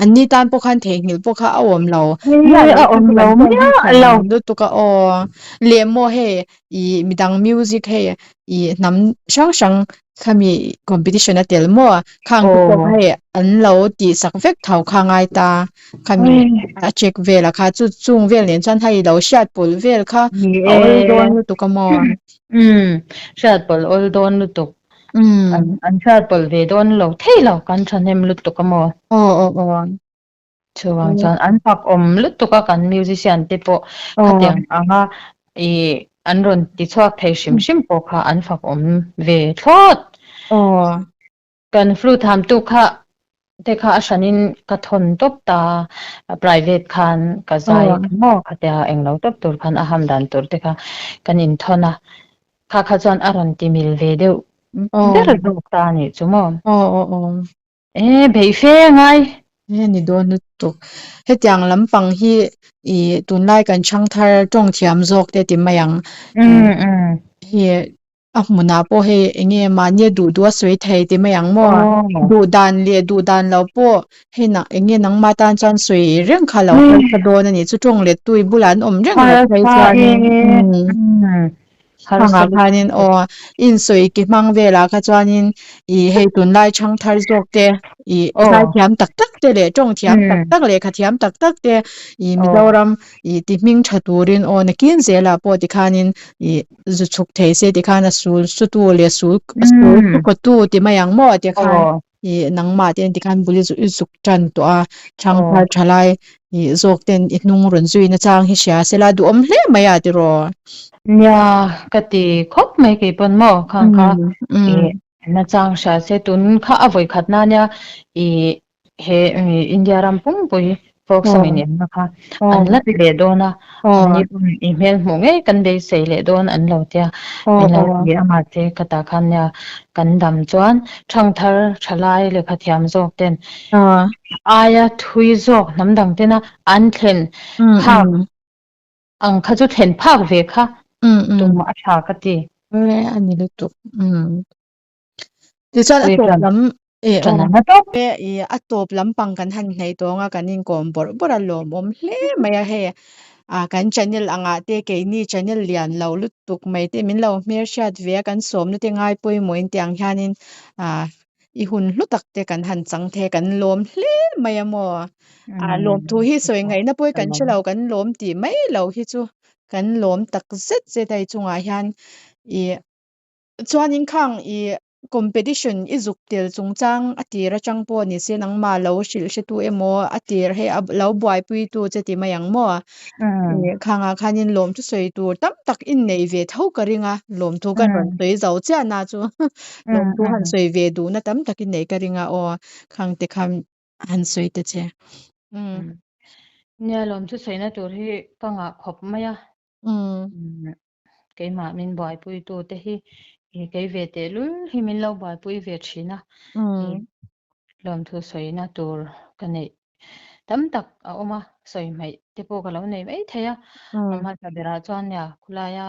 an ni tan pawh khan theihnghilh pawh kha a awm lo. A awm lo miah lo. Lutuk a aw. Leh maw hei i midang music hei i hnam hrang hrang Khami competition a tel maw? Khang te pawh hei an lo tih sak vek tho kha ngai ta. Khami a check vel a kha chu chung vel nen chuan hei lo hriat pawlh vel kha a awl dawn lutuk a maw? Umm hriat pawlh awl dawn lutuk. Umm an hriat pawlh ve dawn lo thei lo kan thahnem lutuk a maw? Aw aw aw. Chuvang chuan an fak awm lutuk a kan musician te pawh khatiang anga ih an rawn ti chhuak thei hrim hrim pawh kha an fak awm ve thlawt. Kan flute hamtu kha te kha a hranin ka thawn tawp ta a private khan ka zai maw khatia englo tawp tur khan a ham dan tur te kha kan inthawn a kha kha chuan a rawn ti mil ve deuh ber zawk ta a nih chu maw. E, beih fe a ngai. E, ni dawn lutuk. Hetiang lampang hi i tunlai kan chhangthar tawng thiam zawk te ti mai ang. Hi a hmunah pawh hei eng nge mahni a duh duh a sawi thei ti mai ang maw? Duh dan leh duh dan lo pawh hei nak eng nge nangmah tan chuan sawi reng kha lo harsa dawn a nih chu tawng let tu i bulah an awm reng loh phei chuan. Harsa Khangah khanin lutuk. aw insawi ki hmang velah kha chuanin i hei tunlai chhang thar zawk te i Aw. zaithiam tak tak te leh tawng thiam tak Mm. tak lehkha thiam tak tak te i Aw. Mizoram i ti hming tha turin aw nakin zelah pawh tikhanin i zu chhuk thei se tikhan a sul sutu leh sul sul Mm. kawtu ti mai ang maw tikhan Aw. i nangmah ten tikhan bul i zuk tan tawh a chhang Aw. thar thalai i zawk ten i hnung rawn zui na chang hi hria sela duhawm hle mai a tiraw. Nia ka ti khawp mai kei pawn maw khang kha i Mm. nachang hria se tun kha a vawi khat na nia i he India ram pumpui folk song in enna kha an la ti leh dawn a an ni pawn i hmel hmuh ngei kan beisei leh dawn an lo tia min lo ti a mahse ka tah khan nia kan dam chuan thangthar thalai lehkha thiam zawk ten aia thui zawk hnam dang tena an thlen phak ang kha chu thlen phak ve kha tum a tha ka ti. Le a ni lutuk. Tichuan a tawp lam e ṭan a na tawp. E a tawp lampang kan han hnaih tawng a kan inkawm bawrh bawrh a lawmawm hle mai a hei a kan channel angah te keini channel lian lo lutuk mai te min lo hmelhriat ve a kan sawmna te ngai pawimawhin tiang hianin a i hun hlu tak te kan han chang thei a kan lawm hle mai a maw a lawmthu hi sawi ngaihna pawh hi kan hre lo kan lawm tih mai lo hi chu kan lawm tak zet zet a i chungah hian i Chuanin khang i competition i zuk tel chungchang a tir atang pawh ni se nangmah lo hrilh hretu emaw a tir hei a lo buaipuitu che ti mai ang maw? Khangah khanin lawmthu sawi tur tam tak innei ve tho ka ring a, lawmthu kan rawn sawi zo chiah na chu lawmthu han sawi ve duhna tam tak innei ka ring a aw khang te kha han sawi ta che. Nia lawmthu sawina tur hi ka ngah khawp mai a. Keimah min buaipuitu te hi kei ve tehlul hi min lo buaipui ve thin a, lawmthu sawina tur ka neih tam tak a awm a, sawi hmaih te pawh ka lo nei mai thei a, a hmasa berah chuan nia khulaia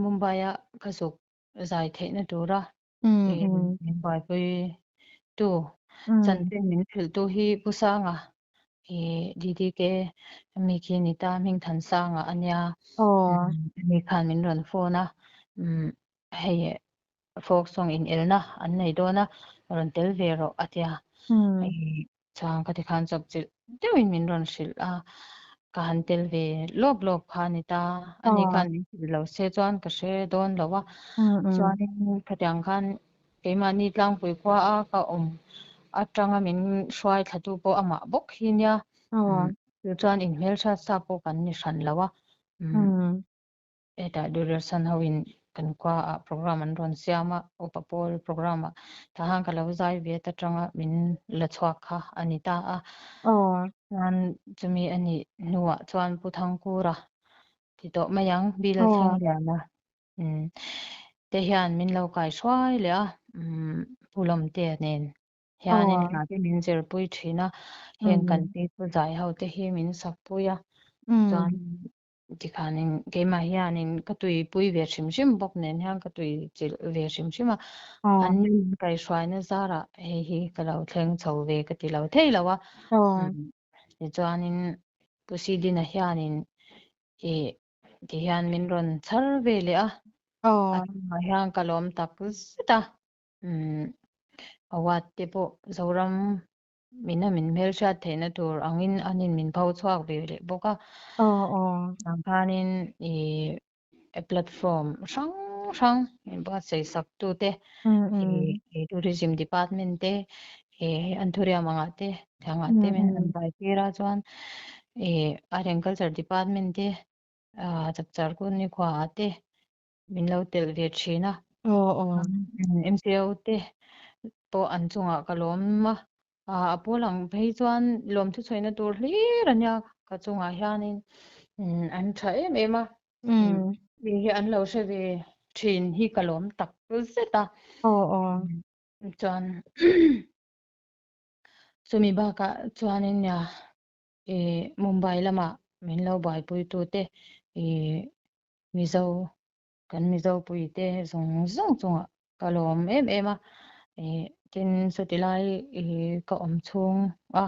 Mumbai-a ka zuk zai theihna tura min buaipui tu chanchin min hrilh tu hi Pu Sanga DDK mi khi ni ta Hmingthansanga a nia mi khan min rawn phone a hei folk song in elna an nei dawn a rawn tel ve rawh a tia. Chuan ka ti khan chawpchilh deuhin min rawn hrilh a, ka han tel ve lawp lawp kha a ni ta. Ani khan min hrilh lo se chuan ka hre dawn lo a. Chuanin khatiang khan keimahni tlangpui khua a ka awm atanga min hruai thlatu pawh amah bawk hi nia. Chu chuan inhmelhriat sa pawh kan ni hran lo a. Hetah Doordarshan ho in kan khua ah program an rawn siam a, upa pawl program ah tah khan ka lo zai ve ta tanga min la chhuak kha a ni ta a. Chuan chumi a nih hnuah chuan Pu Thangkura ti tawh mai ang, Bill Thlengliana te hian min lo kai hruai leh a, Pu Lawmtea nen hianin hla te min zirpui thin a, heng kan pipu zai ho te hi min sakpui a, chuan Tikhanin keimah hianin ka tuipui ve hrim hrim bawk nen hian ka tui chilh ve hrim hrim a, an min kaihhruaina zarah hei hi ka lo thleng chho ve ka ti lo thei lo a. Tichuanin Pu Sidina hianin ih tihian min rawn chhar ve leh a, a chungah hian ka lawm tak zet a, award te pawh Zoram Mina min hmelhriat theihna tur angin anin min pho chhuak ve leh bawk a. Tang khanin i platform hrang hrang min buatsaih sak tu te, i tourism department te, i anthurium angah te, thangah te min han buai tir a chuan i art and culture department te, chapchar kun nikhua ah te min lo telh ve thin a. MCO te pawh an chungah ka lawm a, a pawl ang phei chuan lawmthu chhuaina tur hlir a nia ka chungah hianin an tha em em a, mi hi an lo hre ve thin hi ka lawm tak zet a. Chuan chumi bakah chuanin nia Mumbai lamah min lo buaipuitu te Mizo, kan Mizo puite zawng zawng chungah ka lawm em em a, ih tin chuti lai ih ka awm chhung a,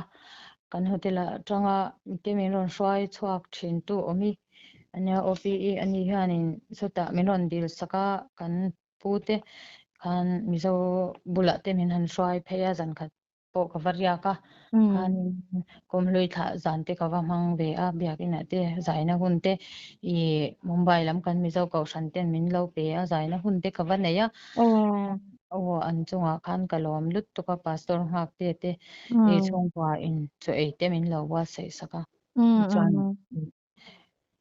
kan hotel ah atanga mite min rawn hruai chhuak thin tu awm hi. Ania OPE ani hianin chutah min rawn dil sak a, kan pute khan Mizo bulah te min han hruai phei a zan khat pawh ka va riak a, khan Kawmhlui thlah zan te ka va hmang ve a, biakinah te zaina hun te ih Mumbai lam kan Mizo kohhran ten min lo pe a, zaina hun te ka va nei a, aw an chungah khan ka lawm lutuk a, Pastor Nghakte te ih chhungkua in chaw ei te min lo buatsaih sak a, chuan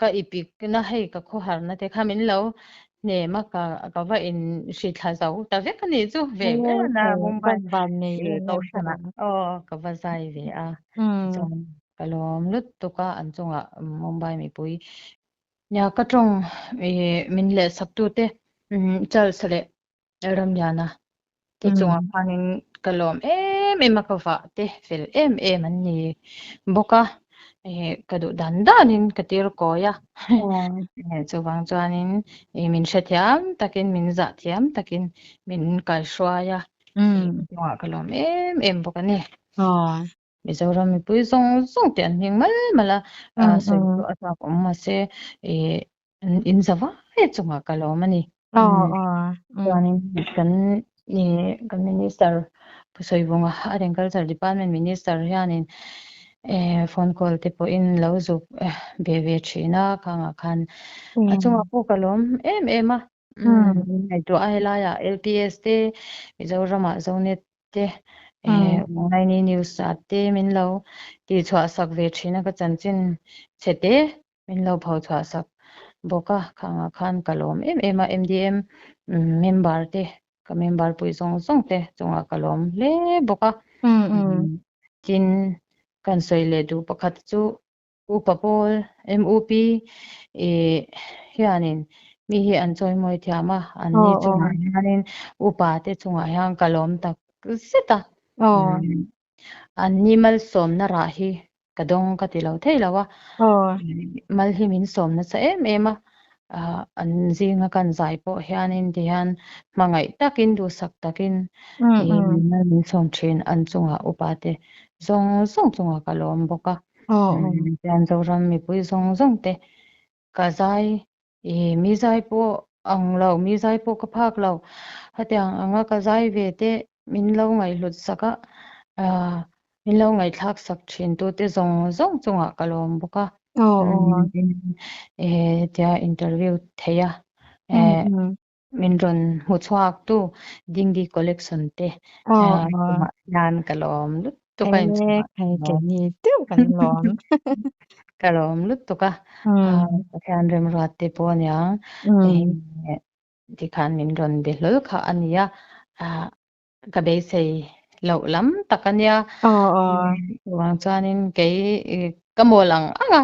Ka ipikna hei ka khawharna te kha min lo hnem a, ka ka va in hrithla zo ta vek a nih chu ve ber a Mumbai kohhranah aw ka va zai ve a, tichuan ka lawm lutuk a an chungah Mumbai mipui nia ka tawng ih min lehsak tute Charles leh Ramliana te chungah khanin ka lawm em em a, ka vah te fel em em an ni bawk a, eh ka duh dan danin ka tir kawi a, chuvang chuanin ih min hrethiam takin min zah thiam takin min kaihruai a, chungah ka lawm em em bawk a ni. Mizoram mipui zawng zawng te an hming mal mal a, sawi chu a chak awm mahse ih in za vai chungah ka lawm a ni. Chuanin kan ih kan minister Pu Sawivunga Agriculture Department Minister hianin eh phone call te pawhin lo zuk be ve thin a, khangah khan a chungah pawh ka lawm em em a. Min ngaihtuah a helaiah LPS te Mizoramah Zonet te eh Online News ah te min lo tihchhuah sak ve thin a ka chanchin chhe te min lo pho chhuah sak bawk a, khangah khan ka lawm em em a MDM member te ka member pui zawng zawng te chungah ka lawm hle bawk a. Tin kan sawi leh duh pakhat chu Upa pawl, MUP, ih hianin mi hi an chawimawi thiam a, an ni chungah hianin upa te chungah hian ka lawm tak zet a. An ni malsawmna rah hi ka dawng ka ti lo thei lo a, mal hi min sawm nasa em em a, an zinga kan zai pawh hianin tihian hmangaih takin duhsak takin ih mal min sawm thin an chungah upa te zawng zawng chungah ka lawm bawk a. Tian Zoram mipui zawng zawng te ka zai ih mi zai pawh ang lo mi zai pawh ka phak lo hetiang anga ka zai ve te min lo ngaihhlut sak a ah min lo ngaihthlak sak thin tu te zawng zawng chungah ka lawm bawk a eh tia interview thei a eh Min rawn hmu chhuak tu Dingdi Collection te chungah hian ka lawm lutuk a inchungah ka lawm. Ka lawm lutuk a, Pathian remruat te pawh aniang tikhan min rawn be hlawl kha a nia. Ka beisei loh lam tak a nia. Chuvang chuanin kei ka mawl ang ang a,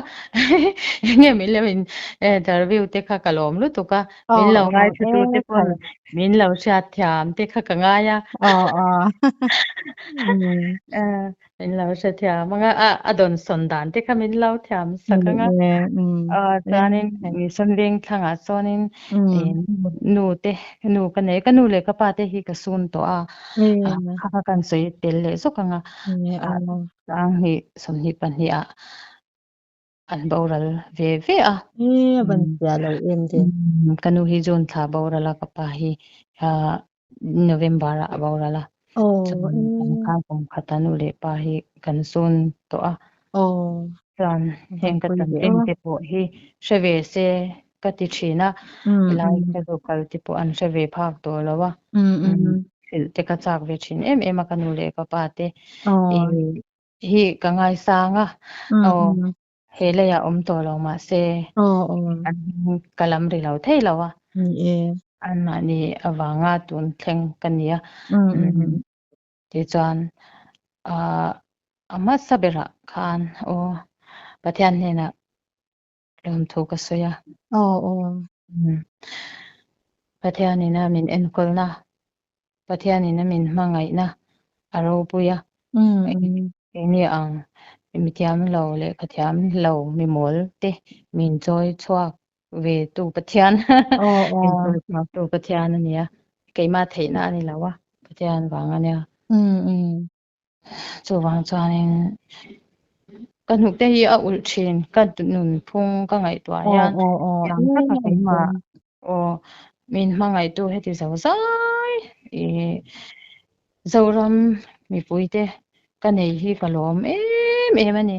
enge min lo in interview te kha ka lawm lutuk a, min lo ngaithla tu te pawn min lo hriat thiam te kha ka ngai a. Min lo hrethiam ang a, a dawnsawn dan te kha min lo thiam sak ang a. Chuanin Mission Veng thlangah chuanin nu te nu ka nei, ka nu leh ka pa te hi ka sun tawh a, kha kha kan sawi tel leh zawk ang a. Sanghnih 22 ah an boral ve ve a. Ka nu hi June thla boral a, ka pa hi November ah a boral a. Chuan kan khan kum khata nu leh pa hi kan sun tawh a. Chuan heng ka chanchin te pawh hi hre ve se ka ti thin a. Helai ka zu kal te pawh an hre ve phak tawh lo a. Hrilh te ka chak ve thin em em a ka nu leh ka pa te. Hi ka ngaisang a. Aw He leiah awm tawh lo mahse an hming ka lam ri lo thei lo a. Anmahni avanga tun thleng ka ni a. Tichuan a hmasa berah khan aw Pathian hnenah lawmthu ka sawi a. Pathianin a min enkawlna, Pathianin a min hmangaihna a ropui a. Keini ang mi thiam lo leh ka thiam lo mi mawl te min chawi chhuak ve tu Pathian min chawi chhuak tu Pathian a nia. Keimah theihna a ni lo a, Pathian vang a nia. Chuvang chuanin. Ka hnuk te hi a ulh thin, ka nunphung ka ngaihtuah hian tiang taka keimah aw min hmangaihtu heti zo zai ih Zoram mipuite ka nei hi ka lawm em em a ni.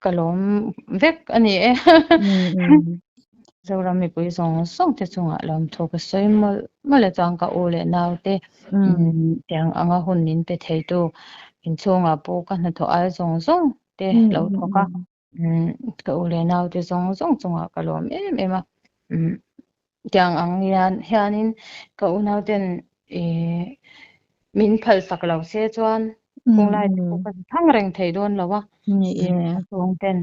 Ka lawm vek a ni e. Zoram mipui zawng zawng te chungah lawmthu ka sawi mawlh mawlh a chuan ka u leh nau te tiang anga hun min pe theitu inchhungah pawh ka hnathawh ai zawng zawng te lo thawk a, ka u leh nau te zawng zawng chungah ka lawm em em a. Tiang ang hian hianin ka unau ten ih min phalsak lo se chuan khunglai te pawh ka thang reng thei dawn lo a, ka chhung ten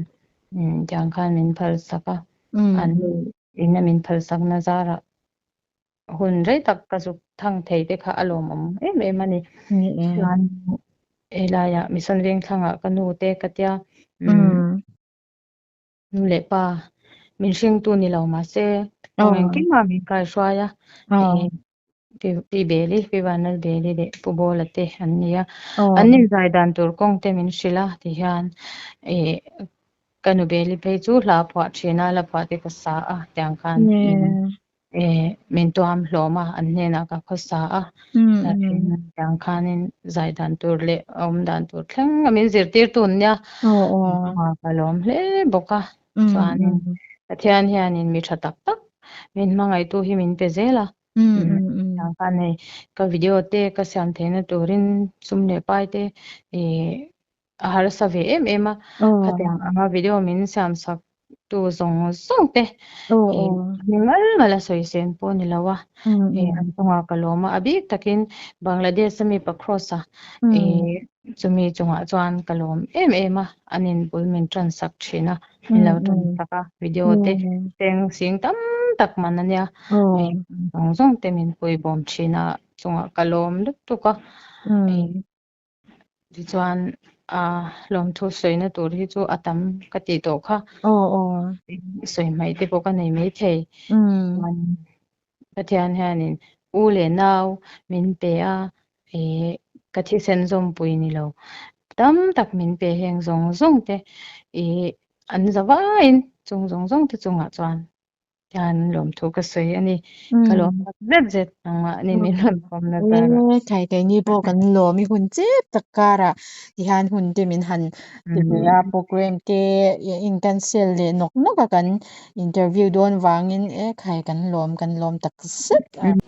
tiang khan min phalsak a, an in a min phalsak na zarah hun rei tak ka zuk thang thei te kha a lawmawm em em a ni. Chuan helaiah Mission Vengthlangah ka nu te ka tia Nu leh pa, min hringtu ni lo mahse, kawng engkimah min kaihruai a, Pi Beli, Pi Vanlal Beli leh Pu Bawla te an ni a. An inzai dan tur kawng te min hrilh a tihian ka nu Beli phei chu hla phuah thin a, hla phuah te ka sa a tiang khan min tuam hlawm a, an hnenah ka khawsa a, tiang khanin zai dan tur leh awm dan tur thleng a min zirtirtu an nia, ka lawm hle bawk a, chuanin Pathian hianin mi tha tak tak min hmangaihtu hi min pe zel a, tiang khan hei ka video te ka siam theihna turin sum leh pai te a harsa ve em em a, khatiang anga video min siam sak tu zawng zawng te mi mal mal a sawi sen pawh ni lo a, an chungah ka lawm a, a bik takin Bangladesh a mi pa Kross a chumi chungah chuan ka lawm em em a, an in bul min tan sak thin a, min lo tan sak a video te cheng sing tam tak man a nia, zawng zawng te min puibawm thin a chungah ka lawm lutuk a. Tichuan lawmthu sawina tur hi chu a tam ka tih tawh kha. Sawi hmaih te pawh ka nei maithei. Chuan Pathian hianin u leh nau min pe a, ka thisen zawmpui ni lo tam tak min pe heng zawng zawng te an za vaiin chung zawng zawng te chungah chuan Hian lawmthu ka sawi a ni. Ka lawm tak zet zet nangmah ni min rawn kawm na zar ah. Thai keini pawh kan lawm i hun chep tak karah tihian hun te min han ti ve a program te in cancel leh nawk nawk a kan interview dawn vangin e khai kan lawm kan lawm tak zet a.